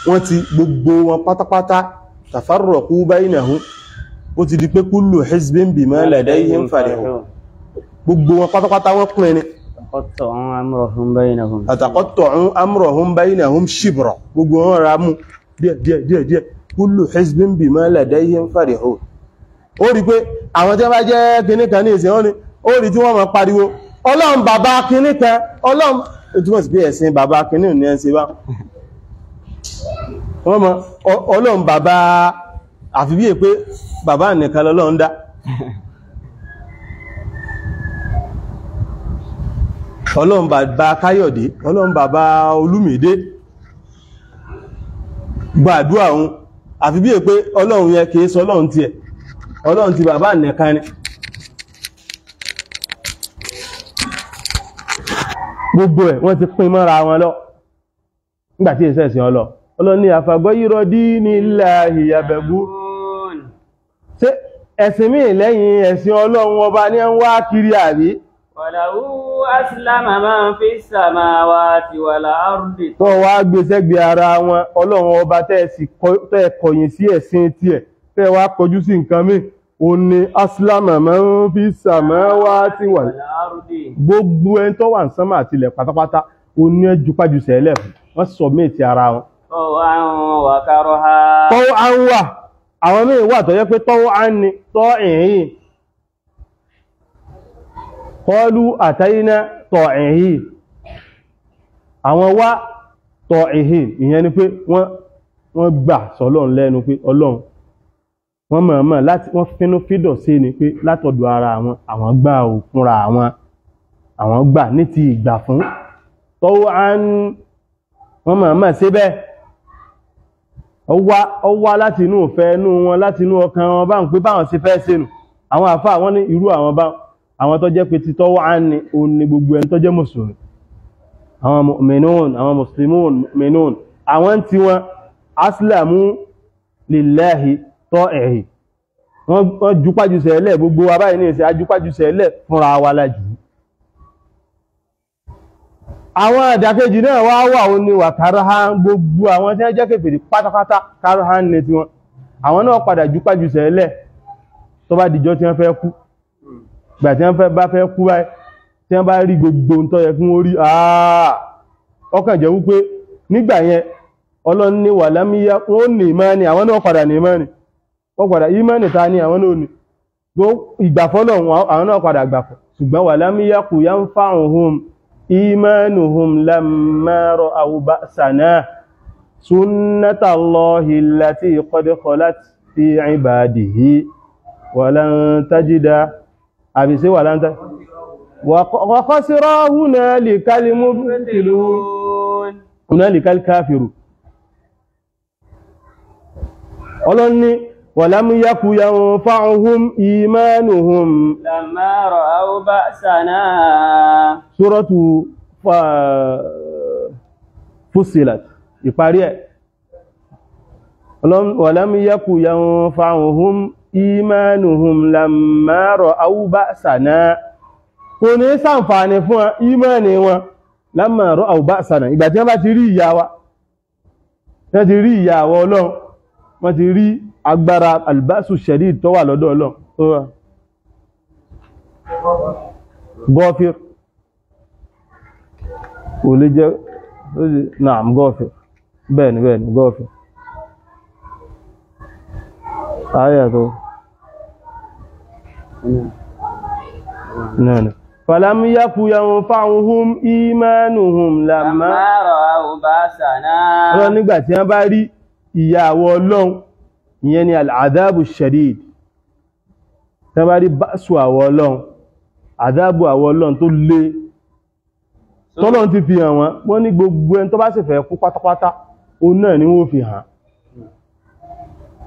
wọ́n ti gbogbo wọn pátápátá tafarraqu baynahum, ó ti di pé kullu hizbin bima ladayhim farihun. Gbogbo wọn pátápátá wọ́n pín ni. Taqatta'u amrahum baynahum shibra, gbogbo wọn ra mú díẹ̀ díẹ̀ díẹ̀ díẹ̀. Kullu hizbin bima ladayhim farihun. Ó rí pé àwọn tí wọ́n bá jẹ́ kinní kan ní ìsìn, ó rí tí wọ́n máa pariwo Ọlọ́run bàbá kinní kan, Ọlọ́run, ìtumọ̀ sí pé ẹ̀sìn bàbá kinní ní ẹ̀ ń ṣe bá wọ́n mọ̀ Ọlọ́run bàbá, àfi bí i pé bàbá nìkan lọ́lọ́run dá. Ọlọ́run bàbá Káyọ̀dé, Ọlọ́run bàbá Olúmídé gbàdúrà òun, àfi bí pé Ọlọ́run yẹn kìí sọ Ọlọ́run tiẹ̀, Ọlọ́run ti bàbá nìkan ni. Gbogbo ẹ̀ wọ́n ti pín mọ́ra wọn lọ nígbàtí ìṣẹ́ ìsìn ọlọ. Ọlọ́run ní àfàgọ́yírọ́ dinillahi yabghun. Ṣé ẹ̀sìn míì lẹ́yìn ẹ̀sìn Ọlọ́run ọba ní ń wá kiri àbí? Walahu aslama man fi samawati wal ardi. Tó wá gbé sẹ́gbẹ̀ẹ́ ara wọn, Ọlọ́run ọba tẹ́ ẹ kọ̀yìn sí ẹ̀sìn tiẹ̀, tẹ́ wá kọjú sí nǹkan míì, ó ní aslama man fi samawati wal ardi. Gbogbo ẹni tó wà ní sánmà àti ilẹ̀ pátápátá, ó ní ẹjúpájú sẹ́lẹ̀ fún, wọ́n sọ míì ti ara wọn. Taw'an wa karha. Taw'an wà, àwọn míì wà tó yẹ pé taw'an ni tọ́ ìhìn. Qalu atayna ta'ihin, àwọn wá ta'ihin, ìyẹn ni pé wọ́n gbà sọ́lọ́run lẹ́nu pé Ọlọ́run, wọ́n mọ̀ọ́mọ̀ láti wọ́n fínú fídọ̀ sí ni pé látọ̀dọ̀ ara àwọn, àwọn gbà ò fúnra àwọn, àwọn gbà ní ti ìgbà fún taw'an, wọ́n mọ̀ọ́mọ̀ síbẹ̀, ó wá láti inú ìfẹ́ inú wọn, láti inú ọkàn wọn báwọn pé báwọn ṣe fẹ́ sínú. Àwọn àfáà wọ́n ní irú àwọn báwọn, àwọn tó jẹ́ pé ti taw'an ni, òun ni gbogbo ẹni tó jẹ́ mùsùlùmí, àwọn mu'minun, àwọn muslimun mu'minun, àwọn tí wọ́n aslamu lillahi ta'ihi, wọ́n jupájú sẹ́lẹ̀, gbogbo wa báyìí ní ìsẹ́ ajúpájú sẹ́lẹ̀ fúnra wa lájú. Àwọn àdàkejì náà wá wà, ó ní wà karhan, gbogbo àwọn tí wọ́n jẹ́ kèfèrí pátápátá karhan ní tiwọn, àwọn náà padà jupájú sẹ́lẹ̀ tó bá dìjọ́ tí wọ́n fẹ́ kú. Gbà tí wọ́n bá fẹ́ kú báyìí, tí wọ́n bá rí gbogbo ohun tó yẹ kí wọ́n rí, àà ọkàn jẹ́ wípé nígbà yẹn Ọlọ́run ní wà lámíyá, wọ́n ní ìmánì, àwọn náà padà ní ìmánì, wọ́n padà ìmánì ta ní àwọn náà ní ìgbàfọ́lọ̀, àwọn náà padà gbàfọ́. Ṣùgbọ́n wà lámíyá kù yanfa'uhum imanuhum lamma ra'aw ba'sana sunnatallahi allati qad khalat fi ibadihi walan tajida àbísí wà láńtà wa khasira hunalikal mubtilun hunalikal kafiru. Ọlọ́ni walam yaku yanfa'uhum imanuhum lamma ra'aw ba'sana. Suratu Fussilat ìparí ẹ̀, walam yaku yanfa'uhum imanuhum lamma ra'aw ba'sana, kò ní ṣàǹfààní fún ìmánì wọn lamma ra'aw ba'sana, ìgbà tí wọ́n bá ti rí ìyà wa, wọ́n ti rí ìyà wa Ọlọ́run, wọ́n ti rí agbára albasu shadid tó wà lọ́dọ̀ Ọlọ́run tó wà Ghafir, kò lè jẹ́ naam Ghafir, bẹ́ẹ̀ni bẹ́ẹ̀ni Ghafir ayà tó náà falam yaku yanfa'uhum imanuhum lamma ra'aw ba'sana. Ọlọ́run nígbà tí wọ́n bá rí ìyà àwọ Ọlọ́run, ìyẹn ni al-adhabu shadid, tí wọ́n bá rí báṣù àwọ Ọlọ́run, àdábù àwọ Ọlọ́run tó lé tọ́lọ́run ti fi hàn wọ́n, wọ́n ní gbogbo ẹni tó bá sì fẹ́ kú pátápátá òun náà ni wọ́n fi hàn.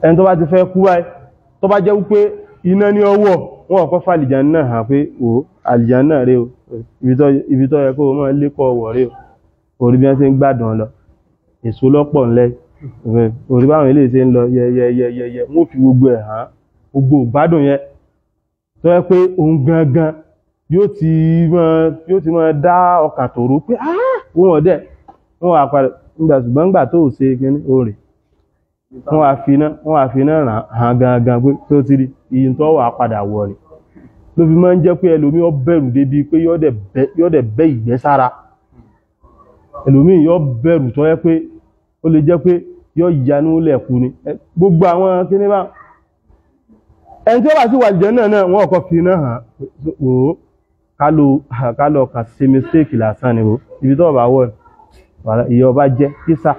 Ẹni tó bá ti fẹ́ kú báyìí, tó bá jẹ́ wípé iná ní ọwọ́ wọn kọ́ fà àlìjánnà hàn pé o àlìjánnà rẹ o, ibi tó yẹ kó o máa lékọ̀ ọwọ́ rẹ o, orí bí wọ́n ṣe ń gbádùn lọ, èso lọ́pọ̀ ńlẹ̀, orí báwọn ilé ṣe ń lọ yẹyẹyẹyẹ, wọ́n fi gbogbo ẹ̀ hàn, gbogbo ìgbádùn yẹn tó yẹ pé òun gangan yóò ti máa dá ọkà tòró pé òun ọ̀dẹ̀ wọ́n wà padà nígbà, ṣùgbọ́n nígbà tó ṣe kíní orí wọ́n wà fi iná hàn gangan pé tó ti rí iye tó wà padà wọ̀ ni. Ló fi máa ń jẹ́ pé ẹlòmí ó bẹ̀rù débi pé yóò dẹ̀ bẹ́ ìgbẹ́ sára, ẹlòmí yóò bẹ̀rù tó yẹ pé ó lè jẹ́ pé yóò yanú lẹ̀kú ni gbogbo àwọn kíní bá ẹni tí ó bá sí wà jẹ́ náà náà wọ́n kọ́ fi iná hàn wò ó kálọ̀ kà sí mistake lásán ni o, ibi tó bá wọ̀ ìyẹ́ ọba jẹ́ kísà.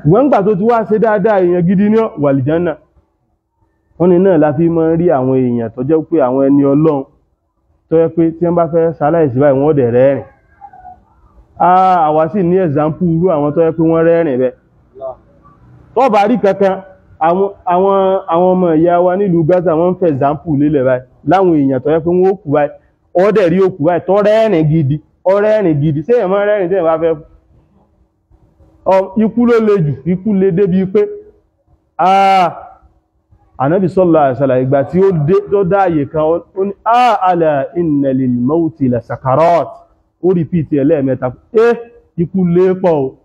Wọ́n gbà tó ti wá ṣe dáadáa èèyàn gidi ní wàlìjánà. Wọ́n ní náà la fi máa ń rí àwọn èèyàn tó jẹ́ pé àwọn ẹni Ọlọ́run tó jẹ́ pé tí wọ́n bá fẹ́ ṣaláìsí báyìí wọ́n dẹ̀ rẹ́rìn. Àwa sì ní ẹ̀zàmpù irú àwọn tó yẹ pé wọ́n rẹ́rìn bẹ́. Tó bá rí kankan, àwọn ọmọ ìyá wa nílùú Gaza wọ́n ń fẹ́ ẹ̀zàmpù lélẹ̀ báyìí láwọn èèyàn tó yẹ pé wọ́n ó kú báyìí, ọdẹ̀ rí òkú báyìí tó rẹ́rìn gidi, ó rẹ́rìn gidi. Ṣé èèyàn máa rẹ́rìn tí èèyàn bá fẹ́ kú? Ikú ló le jù, ikú le débi pé Ànábì sallallahu alaihi wasallam ìgbà tí ó dá àyè kan, ó ní ala inna lil mawti la sakarat, ó rìpítì ẹlẹ́ẹ̀mẹ́ta, ikú lé pọ̀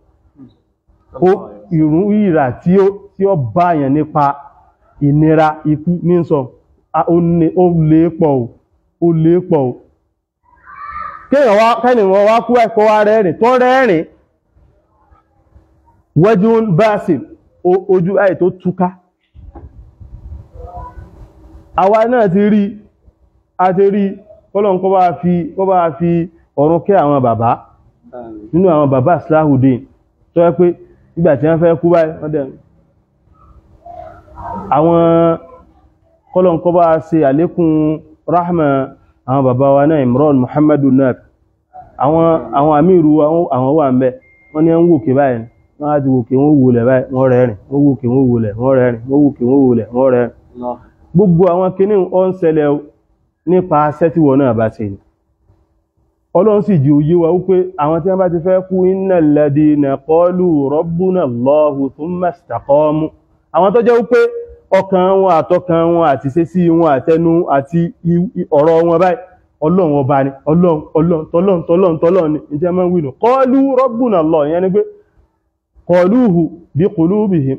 o. Ìrún ìrà tí ó bá yàn nípa ìnira ikú ní sọ, ó lé pọ̀ o, ó lé pọ̀ o. Kẹ́nìyàn wá kú ẹ̀kọ́ wá rẹ́rìn tó rẹ́rìn, wajhun basim, ojú àì tó túká. Àwa náà ti rí, a ti rí kọ́lọ̀n kó bá fi ọ̀run kẹ́ àwọn bàbá nínú àwọn bàbá Islahudeen tó yẹ pé nígbà tí wọ́n fẹ́ kú báyìí wọ́n dẹ̀ àwọn kọ́lọ̀n kó bá ṣe àlékún rahma àwọn bàbá wa náà Imran Muhammadu náà, àwọn àmìrù àwọn wà ń bẹ, wọ́n ní ń wòkè báyìí, wọ́n á ti wòkè wọ́n wòlẹ̀ báyìí, wọ́n rẹ́rìn, wọ́n wòkè wọ́n wòlẹ̀, wọ́n rẹ́rìn, wọ́n wòkè wọ́n wòlẹ̀, wọ́n rẹ́rìn. Gbogbo àwọn kinní ó ń ṣẹlẹ̀ nípa aṣẹ́ tí wọ́n náà bá ṣe ni. Ọlọ́run sì jí òye wa wípé àwọn tí wọ́n bá ti fẹ́ kú, innal ladina qalu rabbuna Allahu thumma istaqamu, àwọn tó jẹ́ wípé ọkàn wọn àtọkàn wọn àti ṣesí wọn àtẹnu àti ọ̀rọ̀ wọn báyìí, Ọlọ́run ọba ni, Ọlọ́run Ọlọ́run tọlọ́run tọlọ́run tọlọ́run ni, ìjẹ́ máa ń wí nù qalu rabbuna Allah, ìyẹn ni pé qaluhu bi qulubihim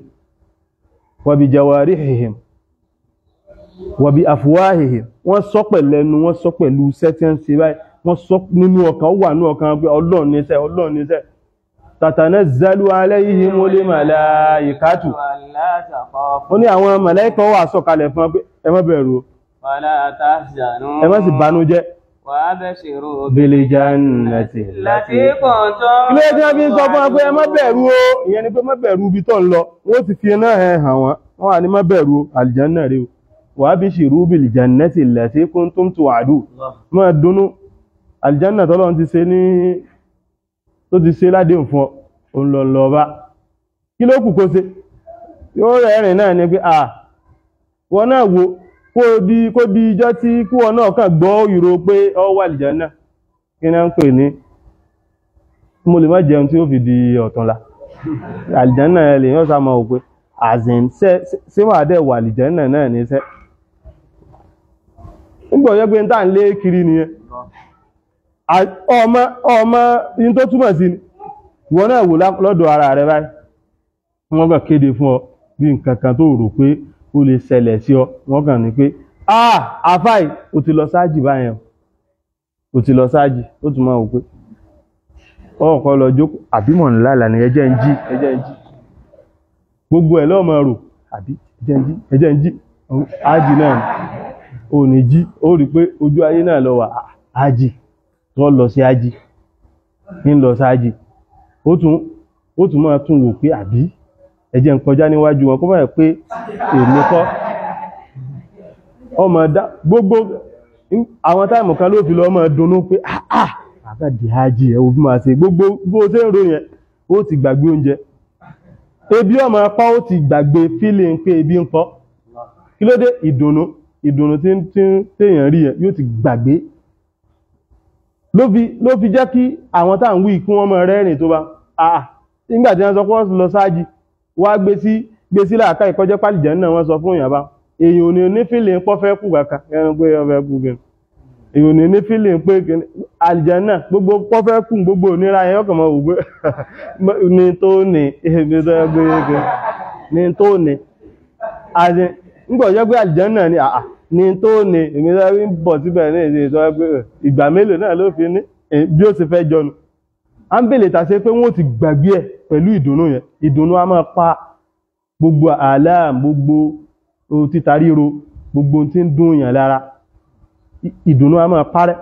wa bi jawarihihim wa bi afwahihim, wọ́n sọ pẹ̀lẹ́nu, wọ́n sọ pẹ̀lú iṣẹ́ tí ń ṣe báyìí, wọ́n sọ nínú ọkàn, ó wà ní ọkàn pé Ọlọ́run ní iṣẹ́, Ọlọ́run ní iṣẹ́. Tatanazzalu alayhimul malaikatu, ó ní àwọn màláíkà wà sọ̀kalẹ̀ fún pé ẹ má bẹ̀rù, ẹ má sì banújẹ́. Bil jannati ilé tí wọ́n fi ń sọ fún wọn pé ẹ má bẹ̀rù o, ìyẹn ni pé má bẹ̀rù ibi tó ń lọ, wọ́n ti fi iná ẹ̀ hàn wọ́n, wọ́n wà ní má bẹ̀rù o, àlìjánnà rèé o. Wa abshiru bil jannati allati kuntum tu'adun, máa dunnú àlìjánnà tọ́lọ́run ti ṣe ní tó ti ṣe ládéhùn fún ọ, òun lọ lọ bá. Kí ló kù kó ṣe? Yóò rẹ̀rìn náà ni pé à wọn náà wo kó di ijọ́ tí kí wọn náà kàn gbọ́ ìró pé ọ wà àlìjánnà. Kí náà ń pè ní mo lè má jẹun tí ó fi di ọ̀túnla, àlìjánnà ẹ lè yàn sá máa wò pé àzìn ṣé wàá dẹ̀ wà àlìjánnà náà ní sẹ́. Nígbà ọjọ́ pé ń tà ń lé kiri nìyẹn, ọmọ in tó túmọ̀ sí ni wọ́n náà wò lọ́dọ̀ ara rẹ báyìí, wọ́n kàn kéde fún ọ bí nǹkan kan tó rò pé ó lè ṣẹlẹ̀ sí ọ, wọ́n kàn ní pé ah àfáì o ti lọ sáájì báyẹn, o ti lọ sáájì, ó tún máa wò pé ọkọ̀ lọ jókòó àbí mọ̀ ńlá ìlànà ẹjẹ́ ń jí, ẹjẹ́ ń jí, gbogbo ẹ̀ lọ́mọ rò àbí ẹjẹ́ ń jí, ẹjẹ́ ń jí, ájì náà ò ní jí, ó rí pé ojú ayé náà lọ wà, ájì tó lọ sí ájì, ń lọ sáájì, ó tún máa tún wò pé àbí ẹjẹ́ ń kọjá níwájú wọn kó bá yẹ pé èmi kọ́ ọmọ dá gbogbo àwọn táìmù kan ló fi lọ máa dunnú pé ah àbádi ájì ẹ wo bí máa ṣe gbogbo bó ṣe ń ro yẹn, ó ti gbàgbé oúnjẹ, ebi ọmọ apá ó ti gbàgbé feeling pé ebi ń kọ́. Kí ló dé? Ìdùnnú, ìdùnnú tí téèyàn rí yẹn yóò ti gbàgbé. Ló fi jẹ́ kí àwọn tá à ń wí kí wọ́n máa rẹ́rìn tó bá ah nígbà tí wọ́n sọ pé wọ́n lọ sáájì wá gbé sí làákà ìkọjẹ́ pálíjẹ́ náà wọ́n sọ fún èèyàn bá èèyàn ò ní ní feeling pọ́ fẹ́ kú kàkà ẹran pé ó fẹ́ kú gan, èèyàn ò ní ní feeling pé àlìjánnà gbogbo pọ́ fẹ́ kú gbogbo òníra yẹn ọkàn máa wò pé ní tó ní èmi tó yẹ pé ní tó ní àti nígbà ọjọ́ pé àlìjánnà ni àà ní tó ní èmi tó yẹ bọ̀ síbẹ̀ ní èdè tó yẹ pé ìgbà mélòó náà ló fi ní bí ó ti fẹ́ jọnu. À ń bèlè tàṣe pé wọ́n ti gbàgbé ẹ̀ pẹ̀lú ìdùnnú yẹn, ìdùnnú a máa pa gbogbo àlá, gbogbo títa ríro, gbogbo tí ń dùn yàn lára, ìdùnnú a máa parẹ́.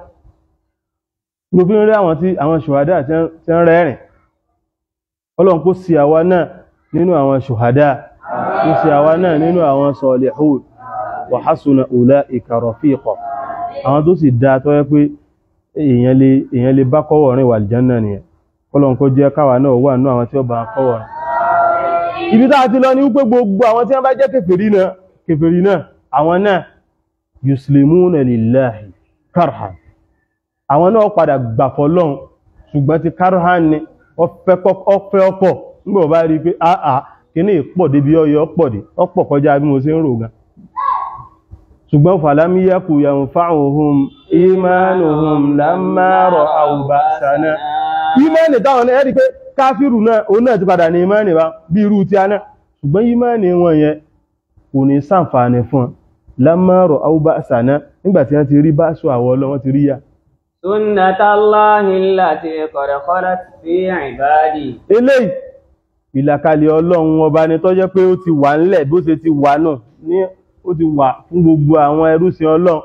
Mo fi ń rí àwọn tí àwọn ṣùhádà tí ń rẹ́rìn. Ọlọ́run kó sí àwa náà nínú àwọn ṣùhádà, kó sí àwa náà nínú àwọn sọ̀lihun, wa hasuna ulaika rafiqa, àwọn tó sì dáa tó yẹ pé èèyàn lè bá kọ́wọ̀ rìn wà àlìjánnà nìyẹn. Ọlọ́run kó jẹ́ káwa náà wà nínú àwọn tí ó bá kọ́wọ́. Ibi tá a ti lọ ní wípé gbogbo àwọn tí wọ́n bá jẹ́ kèfèrí náà àwọn náà yuslimuna lillahi karhan, àwọn náà padà gbà fọ́lọ́run, ṣùgbọ́n ti karhan ni ọfẹ́ ọkọ̀ nígbà bá rí pé àà kíní pọ̀ débi ọyọ ọ̀pọ̀ dé ọ̀pọ̀ kọjá bí mo ṣe ń rò gan. Ṣùgbọ́n falam yaku yanfa'uhum imanuhum lamma ra'aw ba'sana, ìmánì táwọn náà rí pé káfíìrù náà òun náà ti padà ní ìmánì bá bí irú ti a náà, ṣùgbọ́n ìmánì wọn yẹn kò ní ṣàǹfààní fún lamma ra'aw ba'sana, nígbàtí wọ́n ti rí bá sọ àwọ̀ ọlọ́ wọ́n ti rí yá. Sunnatallahi allati qad khalat fi ibadi. Eléyìí ìlàkalẹ̀ Ọlọ́run ọba ni tó jẹ́ pé ó ti wà ńlẹ̀ bó ṣe ti wà náà ní ó ti wà fún gbogbo àwọn ẹrúsìn Ọlọ́run.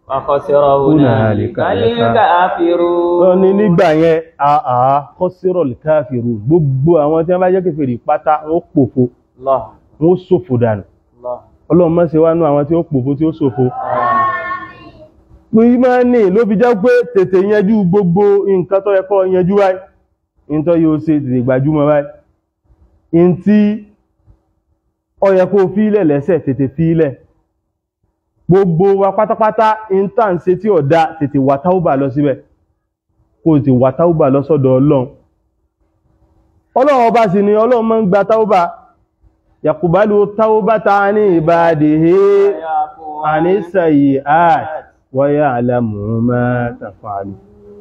Wa khasira hunalika al-kafirun. Ó ní nígbà yẹn àà khasira al-kafirun, gbogbo àwọn tí wọ́n bá jẹ́ kèfèrí pátá wọ́n pòfo, wọ́n ṣòfò dànù. Ọlọ́run má ṣe wá nú àwọn tí ó pòfo tí ó ṣòfò. Ìmánì ló fi jẹ́ pé tètè yanjú gbogbo nǹkan tó yẹ kó yanjú báyìí, in tó yóò ṣe tètè gbajúmọ̀ báyìí, in tí ó yẹ kó fílẹ̀ lẹ́sẹ̀ tètè fílẹ̀. Gbogbo wa pátápátá in tá ń ṣe tí ó dá tètè wà táúbà lọ síbẹ̀, kó tètè wà táúbà lọ sọ́dọ̀ Ọlọ́run. Ọlọ́run ọba sì ni Ọlọ́run máa ń gba táúbà. Yàkùbálù táúbà ta ní ìbàdìhí àníṣàyí àt wa ya'lamu ma taf'alu.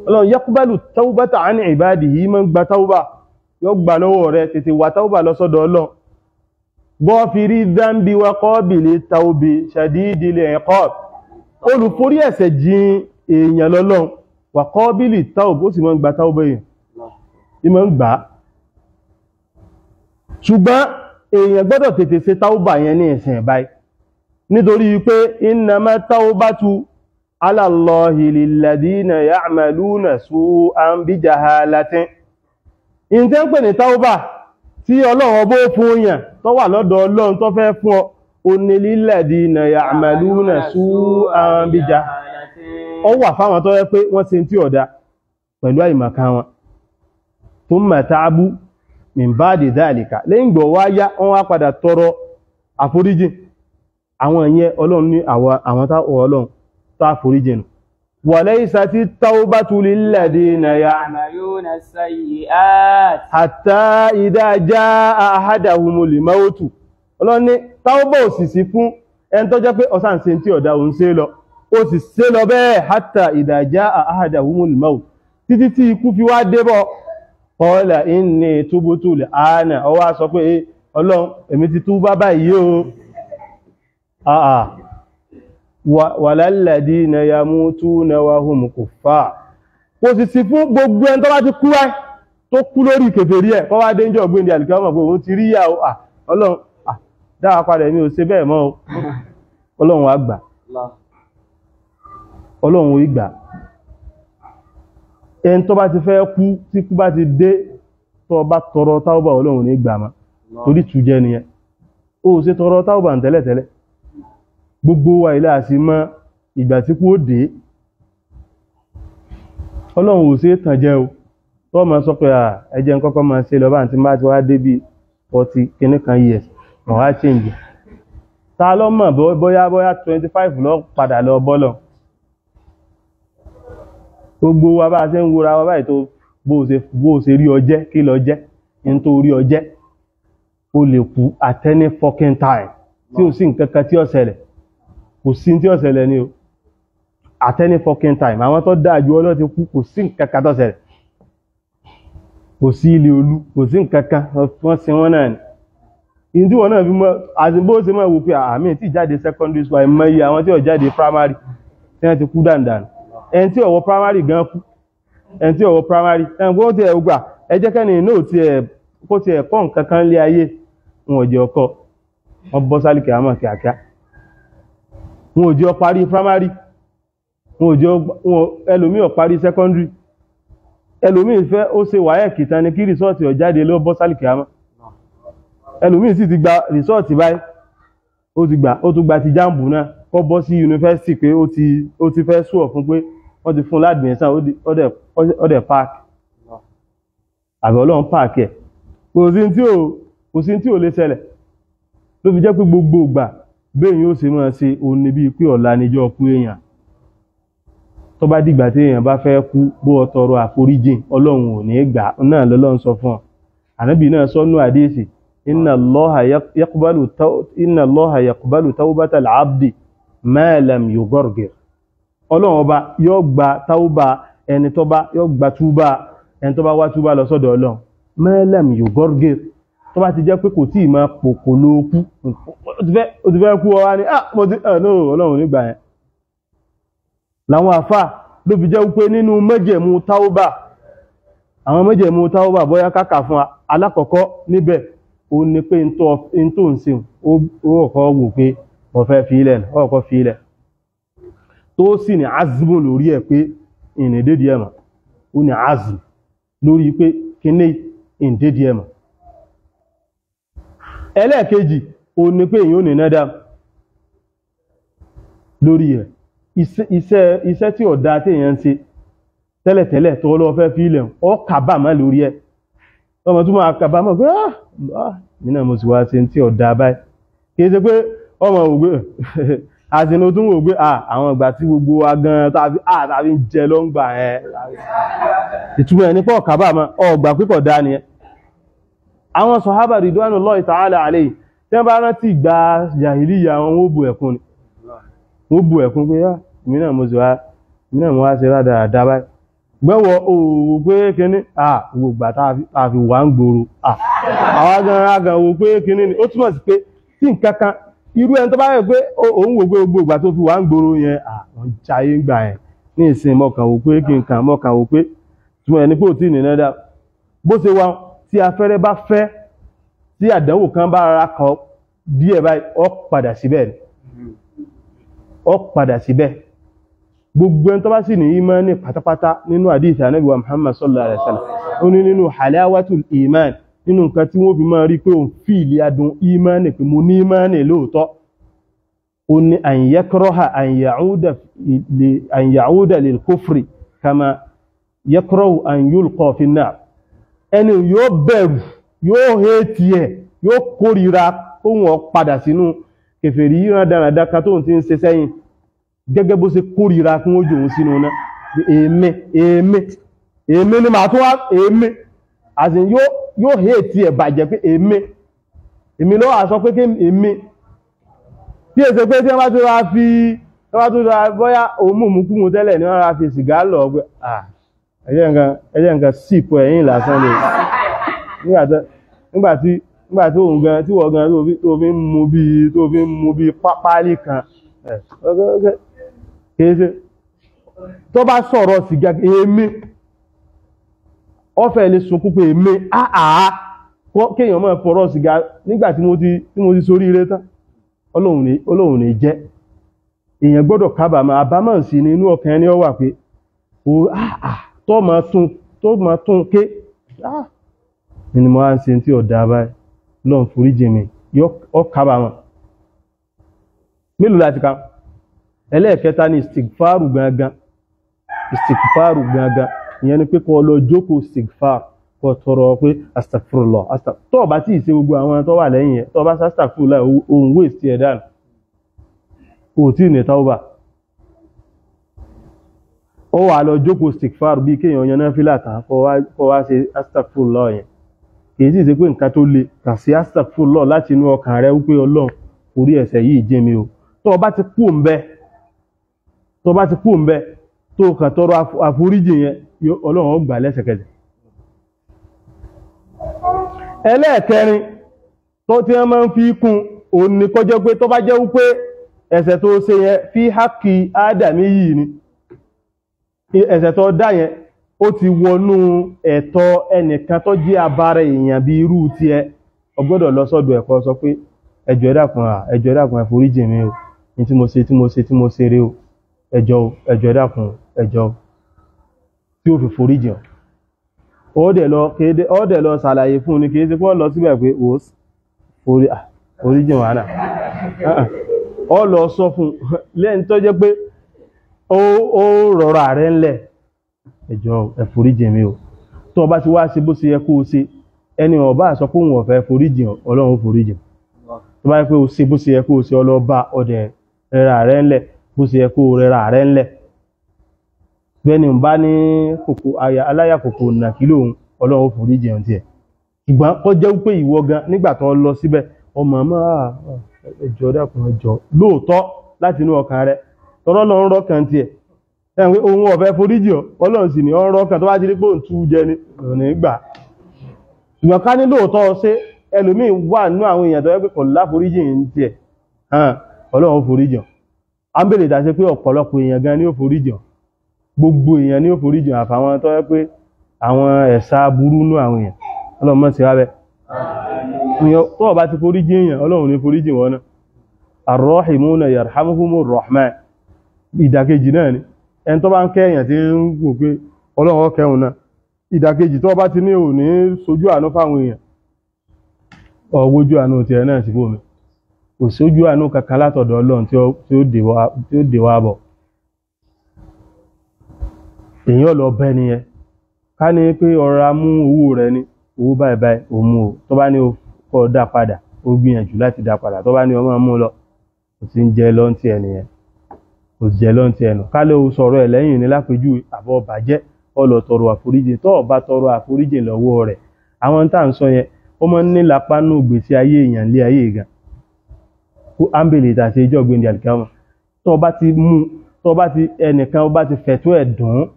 Ọlọ́run yaqbalu tawbata an ibadihi máa ń gba táúbà, yóò gbà lọ́wọ́ rẹ̀, tètè wà táúbà lọ sọ́dọ̀ Ọlọ́run. Ghafiri dhanbi wa qabili tawbi shadidil iqab, olùforí ẹ̀ṣẹ̀ jìn èèyàn lọ́lọ́run, wa qabili tawbi, ó sì máa ń gba táúbà èèyàn, ìmọ̀ ń gbà á. Ṣùgbọ́n èèyàn gbọ́dọ̀ tètè ṣe táúbà yẹn ní ìsìn báyìí, nítorí pé innama tawbatu ala Allahi lilladhina ya'maluna su'an bi jahalatin. In tẹ́ ń pè ní táúbà tí Ọlọ́run ọbó fún yàn tó wà lọ́dọ̀ Ọlọ́run tó fẹ́ fún ọ, ó ní lilladhina ya'maluna su'an bi jahalatin, ó wà fáwọn tó yẹ pé wọ́n ṣe tí ọ̀dá pẹ̀lú àìmọ̀kan wọn. Thumma ta'abu min ba'di dhalika, lẹ́yìn gbọ̀ wá yá wọ́n wá padà tọrọ àforíjì. Àwọn ìyẹn Ọlọ́run ní àwọn táwọn Ọlọ́run tó àforíjì nù. Walaysati tawbatu lilladhina ya'maluna sayyi'at hatta idha jaa ahadahumul mawtu. Ọlọ́run ní táúbà ò sì sí fún ẹni tó jẹ́ pé ọ̀sán ṣe tí ọ̀dá òun ṣe lọ, ó sì ṣe lọ bẹ́ẹ̀ hatta idha jaa ahadahumul mawtu, títí tí ikú fi wá débọ̀. Qala inni tubtu al-ana, ó wá sọ pé Ọlọ́run èmi ti túbá báyìí o. Àà walalladhina yamutuna wa hum kuffar, kò sì sí fún gbogbo ẹni tó bá ti kú wáyé tó kú lórí kèfèrí ẹ̀ kọ́ wá dé ń jọ gbé ní àlùkìyámà pé òun ti rí yà ó, Ọlọ́run dáwà padà èmi ò ṣe bẹ́ẹ̀ mọ́ o. Ọlọ́run á gbà, Ọlọ́run ò gbà. Ẹni tó bá ti fẹ́ kú tí kú bá ti dé tó bá tọrọ táúbà Ọlọ́run ní gbà má, torí tújẹ́ nìyẹn. Ó ṣe tọrọ táúbà ń tẹ́lẹ̀tẹ́lẹ̀, gbogbo wa ilé àti mọ́ ìgbà tí kú ó dé. Ọlọ́run ò ṣe tàn jẹ́ o, tó ma sọ pé ẹ jẹ́ n kọ́kọ́ máa ṣe lọ bá àti má ti wá dé bí 40 kìíní kan years wọ́n wá change. Ta ló mọ̀ bóyá bóyá 25 lọ padà lọ bọ́lọ̀. Gbogbo wa bá ṣe ń wúra wa báyìí tó bó ṣe rí ọjẹ́ kí lọ jẹ́ ní tó rí ọjẹ́, ó lè kú at any fucking time tí ò sí nǹkan kan tí ó ṣẹlẹ̀, kò sí tí ó ṣẹlẹ̀ ní o. At any fucking time àwọn tó dáa ju Ọlọ́run ti kú, kò sí nǹkan kan tó ṣẹlẹ̀, kò sí ilé olú, kò sí nǹkan kan, wọ́n sin wọ́n náà ni. Ìyí tí wọ́n náà fi mọ́ àti bó ṣe máa wò pé àmì tí jáde secondary school, àìmọye àwọn tí ó jáde primary tí wọ́n ti kú dàndàn. Ẹni tí ó wọ primary gan kú, ẹni tí ó wọ primary ẹni kó ti ẹ̀ gbà ẹ jẹ́ kẹ́ni náà ti ẹ̀ kó ti ẹ̀ kọ́ nǹkan kan lé ayé, wọn ò jẹ́ ọkọ, wọn bọ́ sálìkì àmọ́ kíákíá, wọn ò jẹ́ ọ parí primary, wọn ò jẹ́ ẹlòmíì ò parí secondary, ẹlòmíì fẹ́ ó ṣe wáyẹ̀kì tán ni kí rìsọ́ọ̀tì ó jáde ló bọ́ sálìkì àmọ́. Ẹlòmíì sì ti gba rìsọ́ọ̀tì báyìí, ó ti gbà, ó tún gba ti jáàmù náà kọ́ bọ́ sí yunifásitì pé ó ti fẹ́ sùọ̀ fún pé wọ́n ti fún ládùmísàn, ó dẹ̀ park. Àbí Ọlọ́run páàkì ẹ̀. Kò sí tí ò lè ṣẹlẹ̀. Ló fi jẹ́ pé gbogbo ìgbà béèyàn ó ṣe máa ṣe òun ni bíi pé ọ̀la níjọ́ kú èèyàn. Tó bá dìgbà tí èèyàn bá fẹ́ kú, bó o tọrọ àforíjìn, Ọlọ́run ò ní gbà náà lọ́lọ́run sọ fún ọ. Ànábì náà sọ́nú àdéhìsì, inna Allaha yaqbalu tawbatal abdi ma lam yughargir. Ọlọ́run ọba yóò gba tauba ẹni tó bá, yóò gba túbà ẹni tó bá wá túbà lọ sọ́dọ̀ Ọlọ́run, ma lam yughargir. Tó bá ti jẹ́ pé kò tí ì máa pòkò lóòkú, ó ti fẹ́ kú ọwá ní Ọlọ́run nígbà yẹn. Láwọn àfà ló fi jẹ́ wípé nínú májẹ̀mú táúbà, àwọn májẹ̀mú táúbà bóyá kákà fún alákọ̀ọ́kọ́ níbẹ̀, ó ní pé n tó ń ṣe ó kọ́kọ́ wò pé mo fẹ́ fi ilẹ̀, ọkọ̀ fi ilẹ̀, tó sì ní azmu lórí ẹ̀ pé ìrìndédìí ẹ̀mọ̀, ó ní azmu lórí pé kíní ìrìndédìí ẹ̀mọ̀. Ẹlẹ́ẹ̀kejì, ó ní pé èyàn ò ní nádà lórí rẹ̀. Iṣẹ́ tí ọ̀dá tí èyàn ń ṣe tẹ́lẹ̀tẹ́lẹ̀ tó lọ fẹ́ fi ilẹ̀, ọ kàbàmọ́ lórí ẹ̀. Ọmọ tó máa kàbàmọ́ pé mí náà mo sì wá ṣe tí ọ̀dá báyìí. Kìí ṣe pé ọmọ ògbé àti inú tó ń wò pé àwọn ìgbà tí gbogbo wa gan tàbí ń jẹ ló ń gbà ẹ. Ìtumọ̀ ẹ̀ ní pọ̀ kàbàmọ́, ọgbà pípọ̀ dá nìyẹn. Àwọn sọ̀hábà ridwanullahi ta'ala alayhi tí wọ́n bá rántí ìgbà jàhílíyà wọn, ó bu ẹ̀kún ni. Wọ́n bu ẹ̀kún pé mí náà mo sì wá, mí náà mo wá ṣe rádaràda báyìí. Gbẹ́wọ̀ òwò pé kíní, gbogbo tá fi wà ń gbòòrò. Àwọn gan wò pé kíní ni. Ó túmọ̀ sí pé tí nǹkan kan, irú ẹni tó bá yẹ pé òun wò pé gbogbo ìgbà tó fi wà ń gbòòrò yẹn, wọ́n jayé ń gbà yẹn. Ní ìsìn mọ̀kàn wò pé kí nǹkan mọ̀kàn wò pé túmọ̀ ẹni pé ò tí ì ní náà dá. Bó ṣe wà, tí afẹ́rẹ́ bá fẹ́, tí àdánwò kan bá rárá kan díẹ̀ báyìí, ó padà síbẹ̀ ni. Ó padà síbẹ̀. Gbogbo ẹni tó bá sì ní ìmánì pátápátá nínú àdíìsì Ànábì wa Muhammad sallallahu alaihi wasallam, ó ní nínú halawatul iman, nínú nǹkan tí wọ́n fi máa rí pé òun fìlì adùn ìmánì, pé mo ní ìmánì lóòótọ́, ó ní an yakraha an ya'uda lil kufri kama yakrahu an yulqa fin nar. Ẹni yóò bẹ̀rù, yóò hétí ẹ̀, yóò kórìíra kó wọ́n padà sínú kèfèrí yíran dáradára kan tóun ti ń ṣe sẹ́yìn, gẹ́gẹ́ bó ṣe kórìíra kún ó jòun sínú náà. Èmi èmi èmi ni màá tún wá èmi, àti yóò hétí ẹ̀ bàjẹ́ pé èmi èmi ló wà sọ pé kí èmi tí èsè pé tí wọ́n bá tún ra fi wọ́n bá tún ra bóyá òun mú mú kú mu tẹ́lẹ̀ ni wọ́n ra fi sìgá lọ pé ẹjẹ́ nǹkan sípò ẹ̀yìn lásán ni. Nígbàtí òun gan tí wọ́n gan tó fi ń mú bí tó fi ń mú bí pápálí kan, kìí tó bá sọ̀rọ̀ sìgá èmi ó fẹ́ lè sunkún pé èmi àà kéèyàn máa fọ̀rọ̀ sìgá nígbàtí mo ti sórí ire tán. Ọlọ́run ní jẹ́ èèyàn gbọ́dọ̀ kábàámọ̀. Àbámọ̀ sí ni inú ọkàn ẹni ó wà pé tó máa tún ké ni mo á ń ṣe tí ọ̀dà báyìí, lọ́n foríjì mi, yóò kábàámọ̀. Mélòó láti ká? Ẹlẹ́ẹ̀kẹta ni istigfaru gangan. Istigfaru gangan ìyẹn ni pé kó lọ jókòó istigfar, kó tọrọ pé astagfirullah. Tó bá tí ì ṣe gbogbo àwọn tó wà lẹ́yìn ẹ̀, tó bá astagfirullah, òun waste ẹ̀ dànù, kò tí ì ní tauba. Ó wà lọ jókòó istigfar bí kéèyàn yan náfìlà tán kó wá ṣe astagfirullah yẹn. Kìí sì ṣe pé nǹkan tó le, kàn sí astagfirullah láti inú ọkàn rẹ wípé Ọlọ́run orí ẹ̀ṣẹ̀ yìí jẹ́ mi o. Tó bá ti kú ńbẹ̀, tó bá ti kú ńbẹ̀, tó kàn tọrọ àforíjì yẹn, Ọlọ́run ó gbà lẹ́sẹ̀kẹsẹ̀. Ẹlẹ́ẹ̀kẹrin tó tí wọ́n máa ń fi kún òun ni kó jẹ́ pé tó bá jẹ́ wípé ẹ̀ṣẹ̀ tó ṣe yẹn fi hákì Ádámì yìí ni, ẹ̀ṣẹ̀ tó dá yẹn ó ti wọnú ẹ̀tọ́ ẹnìkan tó jẹ́ abara èèyàn bí irú tiẹ̀, o gbọ́dọ̀ lọ sọ́dọ̀ ẹ̀kọ́ sọ pé ẹjọ́ ẹ dákun, ẹjọ́ ẹ dákun, ẹ foríjì mi o, ní tí mo ṣe tí mo ṣe tí mo ṣe rè o, ẹjọ́ ẹjọ́ ẹ dákun, ẹjọ́, tí ó fi foríjì hàn. Ó dẹ̀ lọ ṣàlàyé fún ni, kìí ṣe pé ó lọ síbẹ̀ pé ó foríjì wà náà. Ó lọ sọ fún lẹ́yìn tó jẹ́ pé ó rọra rẹ̀ ńlẹ̀, ẹjọ́ ẹ foríjì mi o. Tó bá ti wá ṣe bó ṣe yẹ kó o ṣe, ẹni ó bá sọ pé òun ò fẹ́ foríjìn, Ọlọ́run ó foríjìn. Tó bá yẹ pé o ṣe bó ṣe yẹ kó o ṣe, ọlọ́ba ọdẹ rẹra rẹ ńlẹ̀ bó ṣe yẹ kó o rẹra rẹ ńlẹ̀. Bẹ́ẹ̀ni ń bá ní kòkò àyà aláyàkòkò nàkí lòun, Ọlọ́run ó foríjìn ọ̀hún tiẹ̀. Ṣùgbọ́n kó jẹ́ pé ìwọ gan nígbà tó lọ síbẹ̀, ọmọ máa ẹjọ́ dákun ẹjọ́ lóòótọ́ láti inú ọkàn rẹ, tọ́rọ́ lọ ń rọ́kàn tiẹ̀. Ẹ̀wọ̀n pé òun ọ̀fẹ́ foríjì ọ́, Ọlọ́run sì ní ọ́ rọ́kàn tó bá ti rí pé òun tú jẹ ni òní gbà. Ṣùgbọ́n ká ní lóòótọ́ ṣe ẹlòmíín wà nínú àwọn èèyàn tó yẹ pé kò láforíjì ń tiẹ̀, Ọlọ́run ó foríjì ọ́. À ń bèèrè ìdásí pé ọ̀pọ̀lọpọ̀ èèyàn gan ni ó foríjì ọ́, gbogbo èèyàn ni ó foríjì ọ́, àfàwọn tó yẹ pé àwọn ẹ̀sà burú nú àwọn èèyàn. Ọlọ́run mọ̀ sí wa bẹ́ẹ̀. Tó o bá ti foríjì èèyàn, Ọlọ́run ní foríjì wọn náà. Ar-rahimuna yarhamuhumur rahman. Ìdàkejì náà ni ẹni tó bá ń kẹ́ èèyàn tí ń wò pé Ọlọ́run ó kẹ́hùn náà. Ìdàkejì tó bá ti ní ò ní sojú àánú fáwọn èèyàn, ọ̀wójú àánú tiẹ̀ náà sí bómi. Kò sójú àánú kankan látọ̀dọ̀ Ọlọ́run tí ó dé wá bọ̀. Èèyàn lọ bẹ́ nìyẹn. Ká ní pé ọ̀rá mú owó rẹ ní owó báyìí báyìí, ó mú o. Tó bá ní o kọ́ dá padà, ó gbìyànjú láti dá padà. Tó bá ní o máa mú lọ, kò sí ń jẹ lọ́ntì ẹ̀ nìyẹn. Kò jẹ lọ́ntì ẹ̀ nù. Ká ló sọ̀rọ̀ ẹ̀ lẹ́yìn ní lápèjúwe, àbọ̀ bàjẹ́, ó lọ tọrọ àforíjì. Tó o bá tọrọ àforíjì lọ́wọ́ rẹ̀, àwọn tá à ń sọ yẹn, ó máa ń ní lápá nù gbèsè ayé èèyàn lé ayé gan. Kó ámbèlè ìtàṣe ìjọ gbèndé àlìkámọ̀. Tó o bá ti mú, tó o bá ti ẹnìkan, ó bá ti fẹ̀tọ́ ẹ̀ dùn ún,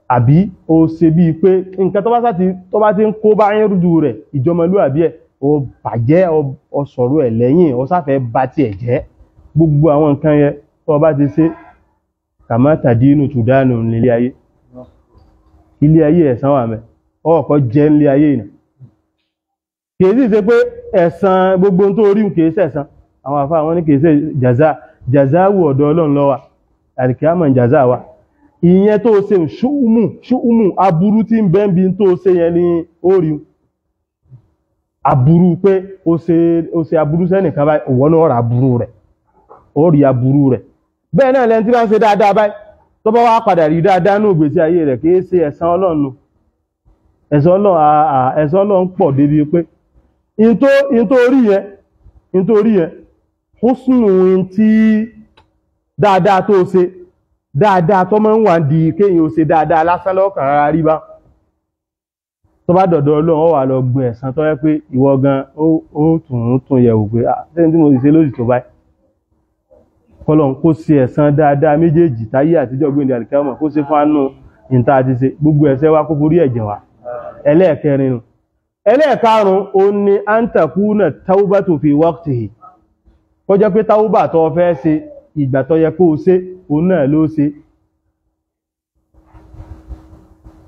àbí ó ṣe bíi pé nǹkan tó bá sá ti tó bá ti ń kó bá yín rúdu rẹ̀, ìjọmọlúàbí ẹ̀, ó bàjẹ́, ó sọ̀rọ̀ ẹ̀ lẹ́yìn, ó sáfẹ́ ba tiẹ̀ jẹ́. Gbogbo àwọn nǹkan yẹn tó bá ti ṣe, kàmá tàdínù tùdánù nílé ayé. Ilé ayé ẹ̀san wà mẹ́, ọkọ̀ jẹ́ nílé ayé ìnà. Kìí sì ṣe pé ẹ̀san gbogbo tó rí kìí ṣẹ̀san. Àwọn àfáà wọn ní kìí ṣe jàzá, jàzá wù ọ̀dọ̀ Ọlọ́run ló wà, àlìkìyámọ̀ jàzá wà. Ìyẹn tó ṣe ṣúùmù, ṣúùmù aburú tí ń bẹ ń bi tó ṣe yẹn ní ó rí. Aburú pé ó ṣe aburú sẹ́nìkan báyìí, òwò náà rà aburú rẹ̀, ó rí aburú rẹ̀. Bẹ́ẹ̀ náà lẹni tí bá ń ṣe dáadáa báyìí, tó bá wá padà rí dáadáa ní ìgbésí ayé rẹ̀, kìí ṣe ẹ̀san Ọlọ́run. Ẹ̀san Ọlọ́run, ẹ̀san Ọlọ́run pọ̀ débi pé in tó rí yẹn, in tó rí yẹn, húsùnù in tí dáadáa tó ṣe, dáadáa tó máa ń wà di kéèyàn ó ṣe dáadáa lásán lọ́kàn rárá rí bá. Tó bá dọ̀dọ̀ Ọlọ́run, ó wà lọ gbin ẹ̀san tó yẹ pé ìwọ gan ó tún yẹ̀wò pé ṣé tí mo sì ṣe lóṣù tó báyìí. Kọ́lọ́n kó ṣe ẹ̀san dáadáa méjèèjì táyé àtijọ́ gbéǹde àlìkámọ̀, kó ṣe fún àánú ìta àti ṣe gbogbo ẹ̀ṣẹ̀ wa, kó forí ẹ̀jẹ̀ wa. Ẹlẹ́ẹ̀kẹrin nù. Ẹlẹ́ẹ̀karùn-ún, ó ní antakuna taubatu fi waqtihi. Kó jẹ́ pé táúbà tó fẹ́ ṣe, ìgbà tó yẹ kó ṣe, òun náà ló ṣe.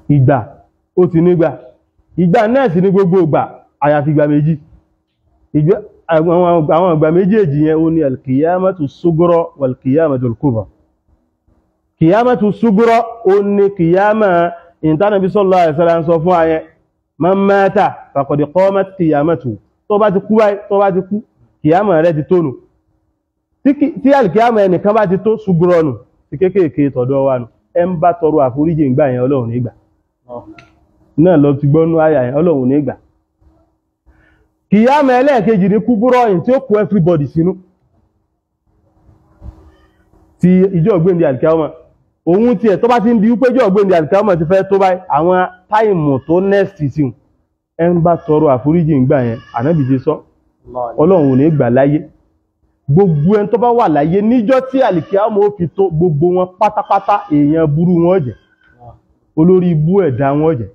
Ìgbà ó ti nígbà, ìgbà náà sì ní gbogbo ìgbà, àyàfi ìgbà méjì. Àwọn ìgbà méjèèjì yẹn ó ní alkiyamatu sugro walkiyamatu kubra. Kiyamatu sugro ó ní kiyama ìntánàbí sallallahu alaihi wasallam sọ fún ayẹ, man mata faqad qamat kiyamatu. Tó bá ti kú báyìí, tó bá ti kú, kìyàmà rẹ̀ ti tónù. Tí alkiyama ẹnìkan bá ti tó, sugro nù, ti kéékèèké tọ̀dọ̀ wa nù. Ẹ ń bá tọrọ àforíjì ìgbà yẹn, Ọlọ́run nígbà náà lọ ti gbọ́nú àyà yẹn, Ọlọ́run nígbà. Kìyàmà ẹlẹ́ẹ̀kejì ní kúbúrọ̀ yìí tí ó kó everybody sínú ti ìjọ ògbéǹde àlìkàmà. Òun tiẹ̀ tó bá ti ń di wípé ìjọ ògbéǹde àlìkàmà ti fẹ́ tó báyìí, àwọn táìmù tó next sí wọn, ẹ ń bá tọrọ àforíjì ìgbà yẹn, Ànábì ti sọ, Ọlọ́run ò ní gbà láyé. Gbogbo ẹni tó bá wà láyé níjọ́ tí àlìkàmà ó fi tó, gbogbo wọn pátápátá èèyàn burú wọn jẹ́, olórí ibú ẹ̀dá wọn jẹ́.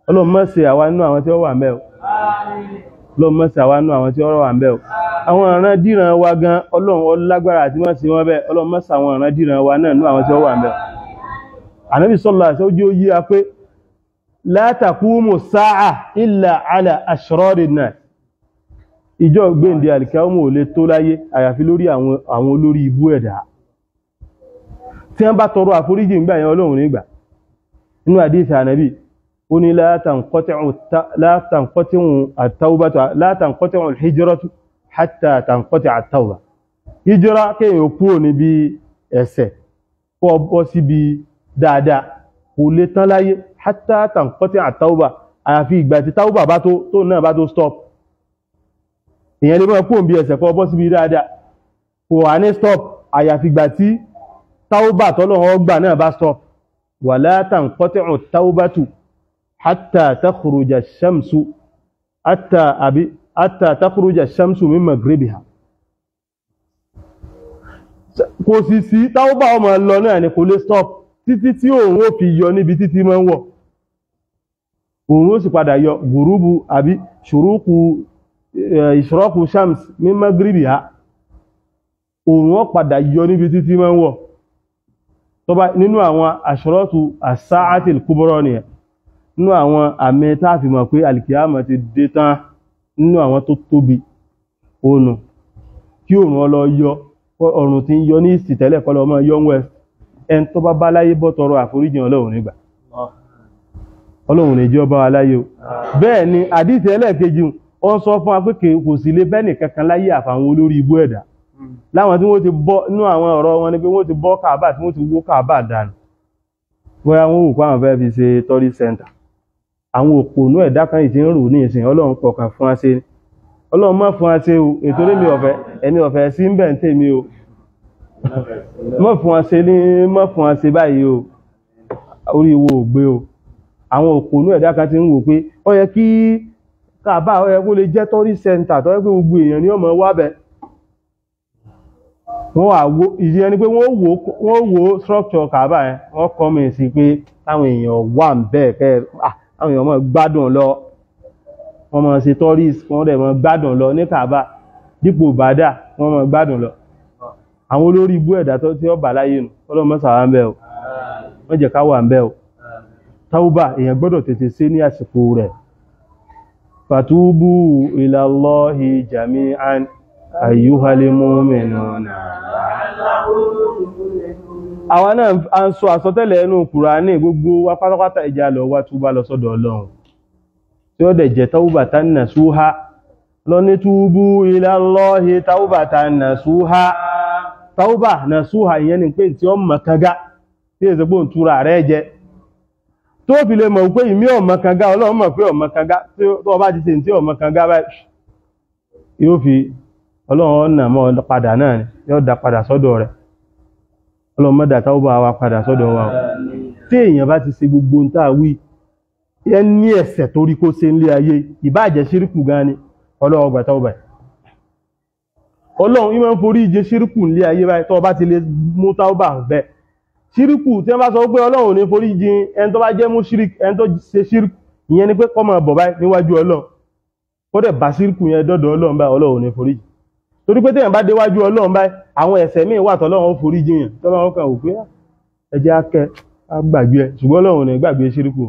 Ọlọ́run má ṣe àwa nínú àwọn tí ó wà ńbẹ̀ o. Ọlọ́run má ṣe àwa nínú àwọn tí ó wà ńbẹ̀ o. Àwọn ìran díran wa gan, Ọlọ́run ó lágbára àti má ṣe wọ́n bẹ́ẹ̀. Ọlọ́run má ṣe àwọn ìran díran wa náà nínú àwọn tí ó wà ńbẹ̀. Ànábì sallallahu alaihi wasallam ó yí a pé la taqumu sa'a illa ala ashrari an-nas. Ìjọ gbéǹde àlìkámù ò lè tó láyé àyàfi lórí àwọn olórí ibú ẹ̀dá. Tí wọ́n bá tọrọ àforíjì ńgbà yẹn, Ọlọ́run nígbà. Nínú àdíìsì Ànábì, ó ní la tanqati'u at-tawbatu, la tanqati'u al-hijratu hatta tanqati'a at-tawba. Hijra, kéèyàn kúrò níbi ẹ̀ṣẹ̀ kó bọ́ síbi dáadáa, kò lè tán láyé Hatta tanqati at-tawba, àyàfi ìgbà tí tawba bá tó náà bá tó stop. Ìyẹn lè mọ́ kó ń bí ẹsẹ̀ kọ́ bọ́ síbi dáadáa, kò wà ní stop àyàfi ìgbà tí tawba tọ́lọ́run ó gbà náà bá stop. Wala tanqati'u at-tawbatu hatta takhruja ash-shamsu hatta takhruja ash-shamsu min maghribiha. Kò sì sí tawba ọmọ lọ náà ni, kò lè stop títí tí òun ó fi yọ níbi títí máa ń wọ̀. Òun ó sì padà yọ gùrúbù àbí ṣùrúkù ìṣrọ́kù shams min maghribiha, òun ó padà yọ níbi títí máa ń wọ̀. Tó bá nínú àwọn àṣọ́rọ́tù as-sa'atil kubra nìyẹn, nínú àwọn àmì tá fi mọ̀ pé alìkìyàmọ̀ ti dé tán, nínú àwọn tó tóbi òun kí òun ọlọ yọ, ọ̀run tí ń yọ ní ìsì tẹ́lẹ̀ kọ́ lọ mọ́ yọ west. Ẹn tó bá bá láyé bọ́ tọrọ àforíjìn Ọlọ́run nígbà, Ọlọ́run ní jẹ́ ọba wa láyé o. Bẹ́ẹ̀ ni àdíìsì ẹlẹ́ẹ̀kejì ó sọ fún wa pé kò sí lè bẹ́ẹ̀ nìkankan láyé àfàwọn olórí ibú ẹ̀dá, láwọn tí wọ́n ti bọ́ nínú àwọn ọ̀rọ̀ wọn ni pé wọ́n ti bọ́ Káàbà, tí wọ́n ti wó Káàbà dànù, bóyá wọ́n wò pé àwọn fẹ́ fi ṣe tourist center. Àwọn òpònú ẹ̀dá kan yìí ti ń rò ní ìsìn, Ọlọ́run kọ̀ọ̀kan fún wa ṣe, Ọlọ́run má fún wa ṣe o, ètò èmi ọ̀fẹ́, ẹ̀mí ọ̀fẹ́ sí ń bẹ̀ ń tèmi o, má fún wa ṣe ní, má fún wa ṣe báyìí o, orí wo ò gbé o. Àwọn òpònú ẹ̀dá kan ti ń wò pé ó yẹ kí Káàbà, ó yẹ kó lè jẹ́ tourist center tó yẹ pé gbogbo èèyàn ni ó máa wá bẹ̀. Wọ́n wà wo ìdí ẹni pé wọ́n wo structure Káàbà yẹn, wọ́n kọ́ mi sí pé táwọn èèyàn wà ń bẹ́ẹ̀ kẹ́ àwọn èèyàn máa gbádùn lọ, wọ́n máa ṣe tourist, wọ́n dẹ̀ máa gbádùn lọ ní Káàbà dípò bàdà, wọ́n máa gbádùn lọ. Àwọn olórí ibú ẹ̀dá tó tí ó bà láyé nù, Ọlọ́run má ṣàwà ń bẹ̀ o, wọ́n jẹ́ ká wà ń bẹ̀ o. Tawba èèyàn gbọ́dọ̀ tètè ṣe ní àsìkò rẹ̀. Fatubu ilallahi jami'an ayyuhal mu'minuna. Àwọn náà a ń sọ àsọtẹ́lẹ̀ ẹnu Kùránì, gbogbo wa pátápátá ìjà lọ wá túbá lọ sọ́dọ̀ Ọlọ́run, tí ó dẹ̀ jẹ́ tawbatan nasuha. Lọ ní túbú ilallahi tawbatan nasuha. Tawba nasuha ìyẹn ni pé tí ó mọ̀ kanga, tí èsè pé òun túra rẹ̀ jẹ, tó fi lè mọ̀ pé ìmí ọmọ kanga, Ọlọ́run mọ̀ pé ọmọ kanga, tó bá ti ṣe tí ọmọ kanga báyìí yóò fi Ọlọ́run ọ̀nà mọ́ padà náà ni, yóò dá padà sọ́dọ̀ rẹ̀. Ọlọ́run má dá tawba wa padà sọ́dọ̀ wa o. Tí èèyàn bá ti ṣe gbogbo ń tàà wí, ẹni ẹ̀ṣẹ̀ tó rí kó ṣe nílé ayé, ìbáà jẹ́ ṣírìkù gan ni, Ọlọ́run gbà tawba. Ọlọ́run ìmọ̀ ń forí jẹ ṣírìkù nílé ayé báyìí, tó bá ti lè mú tawba bẹ́ẹ̀. Ṣírìkù tí wọ́n bá sọ pé Ọlọ́run ò ní forí jì ẹni tó bá jẹ́ mú ṣírìkù, ẹni tó ṣe ṣírìkù, ìyẹn ni pé kó máa bọ̀ báyìí níwájú Ọlọ́run, kó dẹ̀ bá ṣírìkù yẹn dọ́dọ̀ Ọlọ́run báyìí, Ọlọ́run ò ní forí jì. Torí pé téèyàn bá déwájú Ọlọ́run báyìí, àwọn ẹ̀ṣẹ̀ míì wà tọ́lọ́run ó forí jì yàn, tọ́lọ́run kàn wò pé ẹ jẹ́ á kẹ́ á gbàgbé ẹ, ṣùgbọ́n Ọlọ́run ò ní gbàgbé ṣírìkù.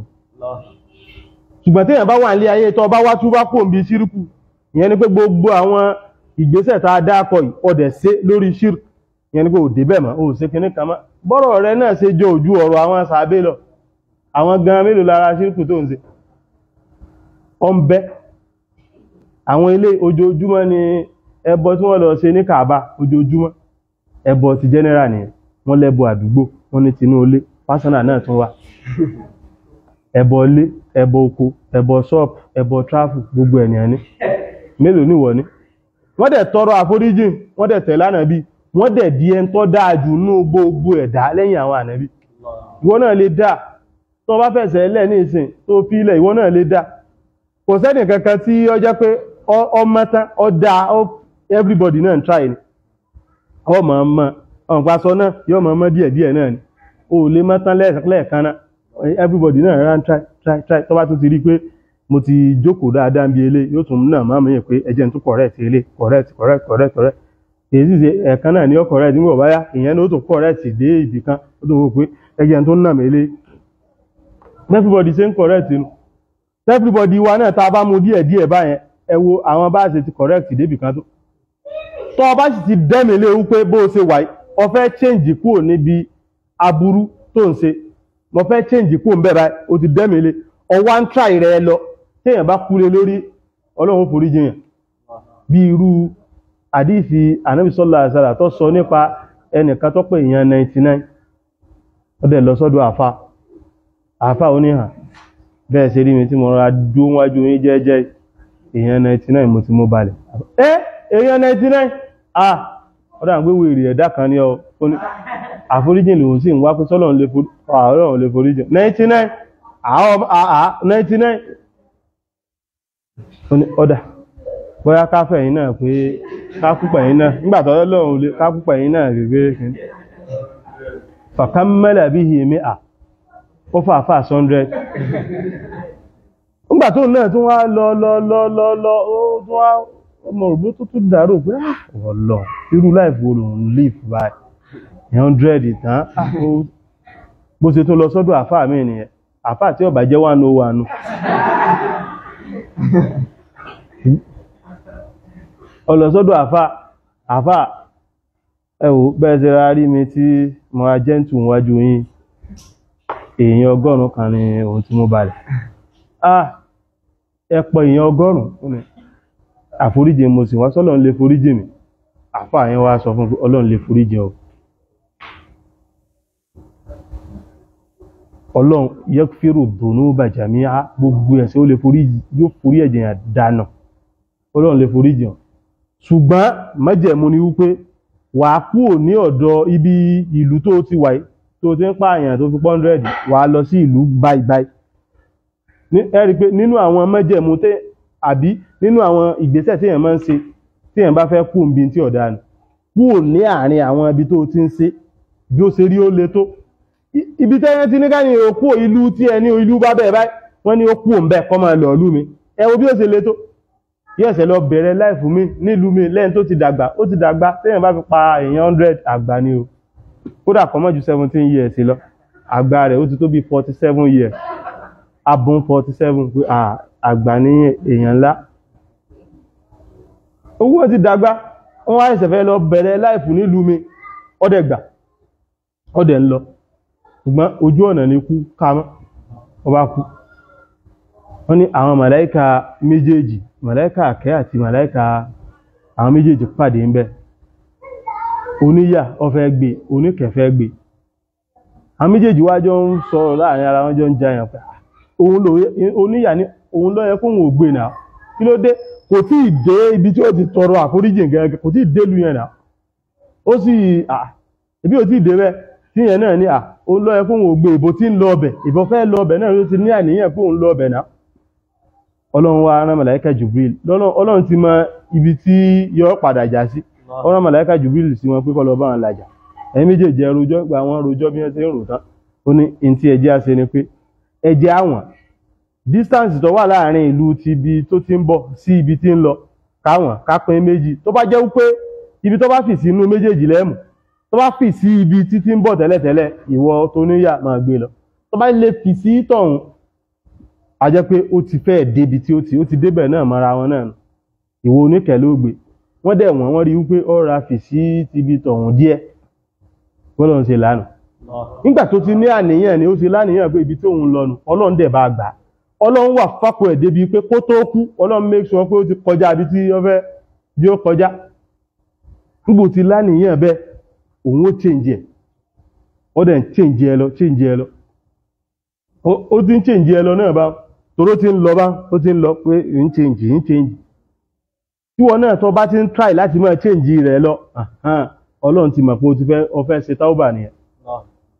Ṣùgbọ́n téèyàn bá wà nílé ayé tó bá wá túbá kò ń bi ṣírìkù, ìyẹn ni pé gbogbo àwọn ìgbésẹ̀ tá a dákọ̀ yìí ọdẹ̀ ṣe lórí ṣírìkù, ìyẹn ni pé ò débẹ̀ mọ́, ò ṣe kinní kan mọ́. Bọ́rọ̀ rẹ náà ṣe jọ ojú ọ̀rọ̀ àwọn sàábé lọ, àwọn gan mélòó lára ṣírìkù tó ń ṣe ọ ń bẹ. Àwọn ilé ojoojúmọ́ ni ẹbọ tí wọ́n lọ ṣe ní Kaaba, ojoojúmọ́ ẹbọ ti general nìyẹn, wọ́n lẹ́bọ àdúgbò, wọ́n ní tinú ilé, pásánà náà tún wà, ẹbọ ilé, ẹbọ oko, ẹbọ ṣọ́ọ̀pù, ẹbọ tráfù, gbogbo ènìyàn ní. Mélòó níwọ̀ ní? Wọ́n dẹ̀ tọrọ àforíjìn, wọ́n dẹ̀ tẹ̀lé Ànábì, wọ́n dẹ̀ di ẹn tó dáa jù nú gbogbo ẹ̀dá lẹ́yìn àwọn Ànábì. Ìwọ náà lè dá, tó bá fẹsẹ̀ lẹ̀ ní ìsìn tó fi ilẹ̀, ìwọ náà lè dá. Kò sẹ́nì kankan tí ó jẹ́ pé ọmọ tán, ó dá, everybody náà ń try ni. Ọmọ ọmọ ọ̀npasọ náà yóò mọ̀ ọmọ díẹ̀ díẹ̀ náà ni, o lè mọ́ tán lẹ́ẹ̀kan náà. Everybody náà rán try try try, tó bá tún ti rí pé mo ti jókòó dáadáa bí elé, yóò tún náà máa mọ̀ yẹn pé ẹjẹ́ tún correct elé, correct correct correct correct. Èyí sì ṣe ẹ̀kan náà ni ó correct nígbà báyá, ìyẹn ló tún correct dé ibì kan, ó tún wò pé ẹjẹ́ tó nà mí elé. Everybody ṣe ń correct nu. Everybody wa náà tá a bá mu díẹ̀ díẹ̀ báyẹn, ẹ wo àwọn bá ṣe ti correct débì kan tó. Tó o bá sì ti dẹ́mi lé wípé bó o ṣe wà yìí, o fẹ́ change kúrò níbi aburú tó ń ṣe, mo fẹ́ change kúrò ń bẹ̀ báyìí, o ti dẹ́mi lé, ọwá ń try rẹ lọ. Téèyàn bá kúlé lórí, Ọlọ́run forí jiyàn. Bí irú àdíìsì Ànábì sallallahu alaihi wasallam tó sọ nípa ẹnìkan tó pè èèyàn 99, ó dẹ̀ lọ sọ́dọ̀ àfa, Àfà oníhàn bẹ́ẹ̀ ṣe rí mi tí mo rọra dúó wájú yín jẹ́jẹ́, èèyàn 99 mo ti mú balẹ̀. Ẹ́ èèyàn 99, ah ọ̀dá ń gbé wèrè ẹ̀dá kan ní ọ. Àforíjìn lòun sì ń wá pé sọ́lọ́run lè foríjìn. 99, àá 99. Ọ̀dà bóyá káfẹ̀ yìí náà pé kákúpẹ̀ yìí náà nígbàtọ̀ Ọlọ́run lè kákúpẹ̀ yìí náà gẹ́gẹ́ kí fàkámẹ́lẹ̀ bí i mi à ó fàáfà 100. Nígbàtọ̀ náà tún wá lọ lọ lọ lọ lọ, ó tún wá ọmọ òrùbó tó tún dàrú pé ọ̀lọ́ irú láìfò olóhun live by 100 tán. Bó ṣe tún lọ sọ́dọ̀ àfáà mi nìyẹn, àfáà tí ó bá jẹ́ 101. Ọlọ́sọ́dọ̀ àfá, àfá ẹ wò bẹ́ẹ̀ ṣe ra rí mi tí mo ra jẹ́ntù wájú yín, èèyàn 100 kan ní ohun tí mo balẹ̀. Ah ẹ̀pọ̀ èèyàn 100 àforíjì mo sì wá, sọ́lọ́run lè foríjì mi. Àfá yẹn wá sọ fún Ọlọ́run lè foríjì ọ, Ọlọ́run yaghfiru dhunuba jami'a, gbogbo ẹ̀ṣẹ̀ ó lè foríjì, yóò forí ẹ̀jẹ̀ yàn dànù, Ọlọ́run lè foríjì ọ. Ṣùgbọ́n májẹ̀mú ni wípé wà á kúrò ní ọ̀dọ̀ ibi ìlú tó ti wà tó ti ń pààyàn tó fi 100, wà á lọ sí ìlú báyìí báyìí. Ẹ rí pé nínú àwọn májẹ̀mú tẹ́ àbí nínú àwọn ìgbésẹ̀ tí èèyàn máa ń ṣe tí èèyàn bá fẹ́ kú níbi tí ọ̀dà nù, kúrò ní àárín àwọn ibi tó ti ń ṣe, bí ó ṣe rí ó le tó. Ibi tẹ́yẹn ti ní káyìn ó kúrò ìlú tí ẹ ní ìlú bá bẹ́ẹ̀ báyìí, wọ́n ní ó kúrò ń bẹ́ẹ̀ kọ́ máa lọ ìlú mi. Ẹ wo bí ó ṣe le tó. Yóò ṣe lọ bẹ̀rẹ̀ láìfù mi nílùú mi lẹ́yìn tó ti dàgbà, ó ti dàgbà. Téèyàn bá fi pa èèyàn 100 àgbà ni o, kódà kó má ju 17 years lọ, àgbà rẹ̀ ó ti tó bí 47 years, abùn 47 pé àgbà ní èèyàn ńlá. Owó ti dàgbà, wọ́n wá ṣẹ̀ṣẹ̀ fẹ́ lọ bẹ̀rẹ̀ láìfù nílùú mi, ọdẹ gbà, ọdẹ ń lọ, ṣùgbọ́n ojú ọ̀nà ni kú ká mọ́, ọba kú. Wọ́n ní àwọn màláíkà méjèèjì, màláíkà àkẹ́ àti màláíkà, àwọn méjèèjì pàdé ń bẹ. Oníyà ó fẹ́ gbé, oníkẹ́ fẹ́ gbé. Àwọn méjèèjì wá jọ ń sọ̀rọ̀ láàrin ara wọn, jọ ń jayàn pé oníyà ní òun ló yẹ kóhun ò gbé náà, kí ló dé, kò tí ì dé ibi tí ó ti tọrọ àforíjì gẹ́gẹ́, kò tí ì dé lu yẹn náà, ó sì ibi ò tí ì dé bẹ́ẹ̀ tí yẹn náà ní òun ló yẹ kóhun ò gbé, ìbò tí ń lọ ọbẹ̀, ìbò fẹ́ lọ ọbẹ̀ náà ló ti ní àníyàn pé òun lọ ọbẹ̀ náà. Ọlọ́run wá rán màláíkà Jibril, Ọlọ́run ti mọ ibi tí yọ padà já sí, ó rán màláíkà Jibril sí wọn pé kó lọ bá wọn làjà. Ẹ̀yin méjèèjì ẹ rojọ́, gba wọn rojọ́ bí wọ́n ti ń rò tán. Ó ní in tí ẹjẹ́ á ṣe ni pé ẹjẹ́ àwọn distance tó wà láàrin ìlú ti ibi tó ti ń bọ̀ sí ibi tí ń lọ, káwọn ká pín méjì. Tó bá jẹ́ wípé ibi tó bá fì sí inú méjèèjì lẹ́mù, tó bá fì sí ibi tí ti ń bọ̀ tẹ́lẹ̀tẹ́lẹ̀, ìwọ tó níyà máa gbé lọ. Tó bá lè fì sí tọ̀hún, a jẹ́ pé ó ti fẹ́ débi tí ó ti débẹ̀ náà mọ́ra wọn náà, ìwọ oníkẹ̀ ló gbé. Wọ́n dẹ̀ wọ́n rí wípé ó ra fì sí tibi tọ̀hún díẹ̀, bọ́lọ̀ ń ṣe lánàá. Nígbà tó ti ní àníyàn ni ó ti láníyàn pé ibi tí òun lọ nù, Ọlọ́run dẹ̀ bá gbà. Ọlọ́run wà fápò ẹ̀ débi pé kó tó kú, Ọlọ́run make sure pé ó ti kọjá ibi tí ó fẹ́ bí ó kọjá. Nígbà tí láníyàn bẹ́ẹ̀, òun ó change ẹ̀, ó dẹ̀ ń change ẹ lọ, change ẹ lọ, ó ti ń change ẹ lọ náà bá, toró ti ń lọ bá, ó ti ń lọ pé ń change, ń change. Tí wọn náà tó bá ti ń try láti máa change rẹ̀ lọ, Ọlọ́run ti mọ̀ pé ó ti fẹ́, ó fẹ́ ṣe táúbà nìyẹn.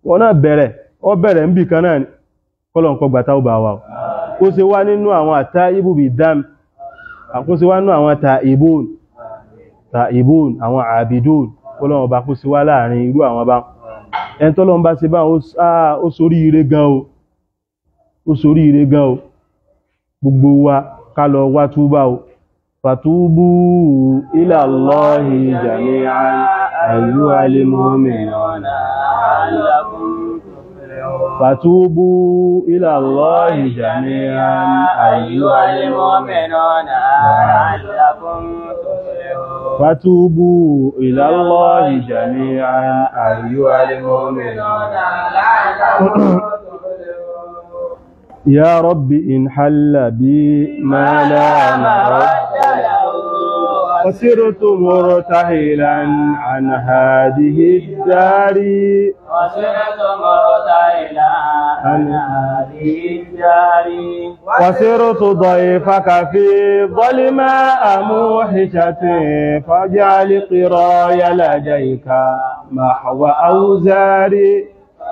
Wọn náà bẹ̀rẹ̀, ó bẹ̀rẹ̀ ń bì kan náà ni, kọ́lọ̀ ń kọ́ gbà táúbà wa o. Kó ṣe wá nínú àwọn àtà ibùbí dam, kó ṣe wá nínú àwọn ta ìbòn, àwọn àbìdòn, kọ́lọ̀ ọba kó ṣe wá láàrin irú àwọn bá. Ẹni tọ́lọ́run bá ṣe bá ó sorí ire gan o, ó sorí ire gan o. Gbogbo wa ká lọ wá túbá o. Fàtúbù ila Allahi jami'an ayyuhal mu'minuna Fàtúbù ila Allahi jami'an ayyuhal mu'minuna la'allakum tuflihun. Fàtúbù ila Allahi jami'an ayyuhal mu'minuna la'allakum tuflihun. Ya Rabbi in halla bi ma la maradda lahu وصرت مرتحلا عن هذه الدار. وصرت مرتحلا عن هذه الدار. وصرت ضيفك في ظلماء موحشة، فاجعل قراي لديك محو أوزاري.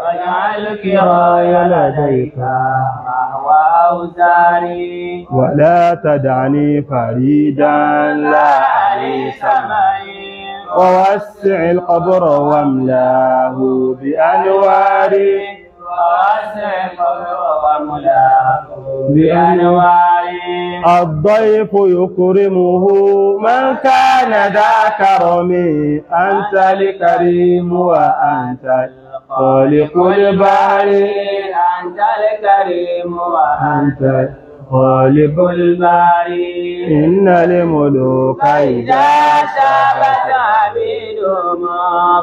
واجعل كراي لديك محو أوزاري. ولا تدعني فريدا لا أنيس معي. ووسع القبر واملاه بأنواري. ووسع القبر واملاه بأنواري. الضيف يكرمه من كان ذا كرم، أنت الكريم وأنت خالق الباري. أنت الكريم وأنت خالق الباري. إن الملوك إذا شابت عبيدهم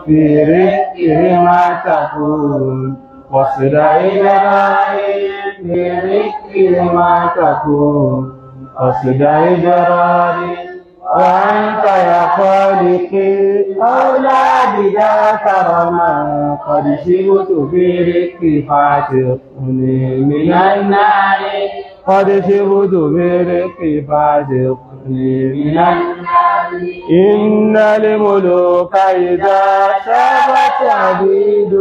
في رزقهم تكون، وصل إبراهيم في رزقهم تكون، وصل إبراهيم. وأنت يا خالقي أولى بذا كرما، قد شئت في رزقي فاعتقني من النار. قد شئت في رزقي فاعتقني من النار. إن الملوك إذا شابت عبيد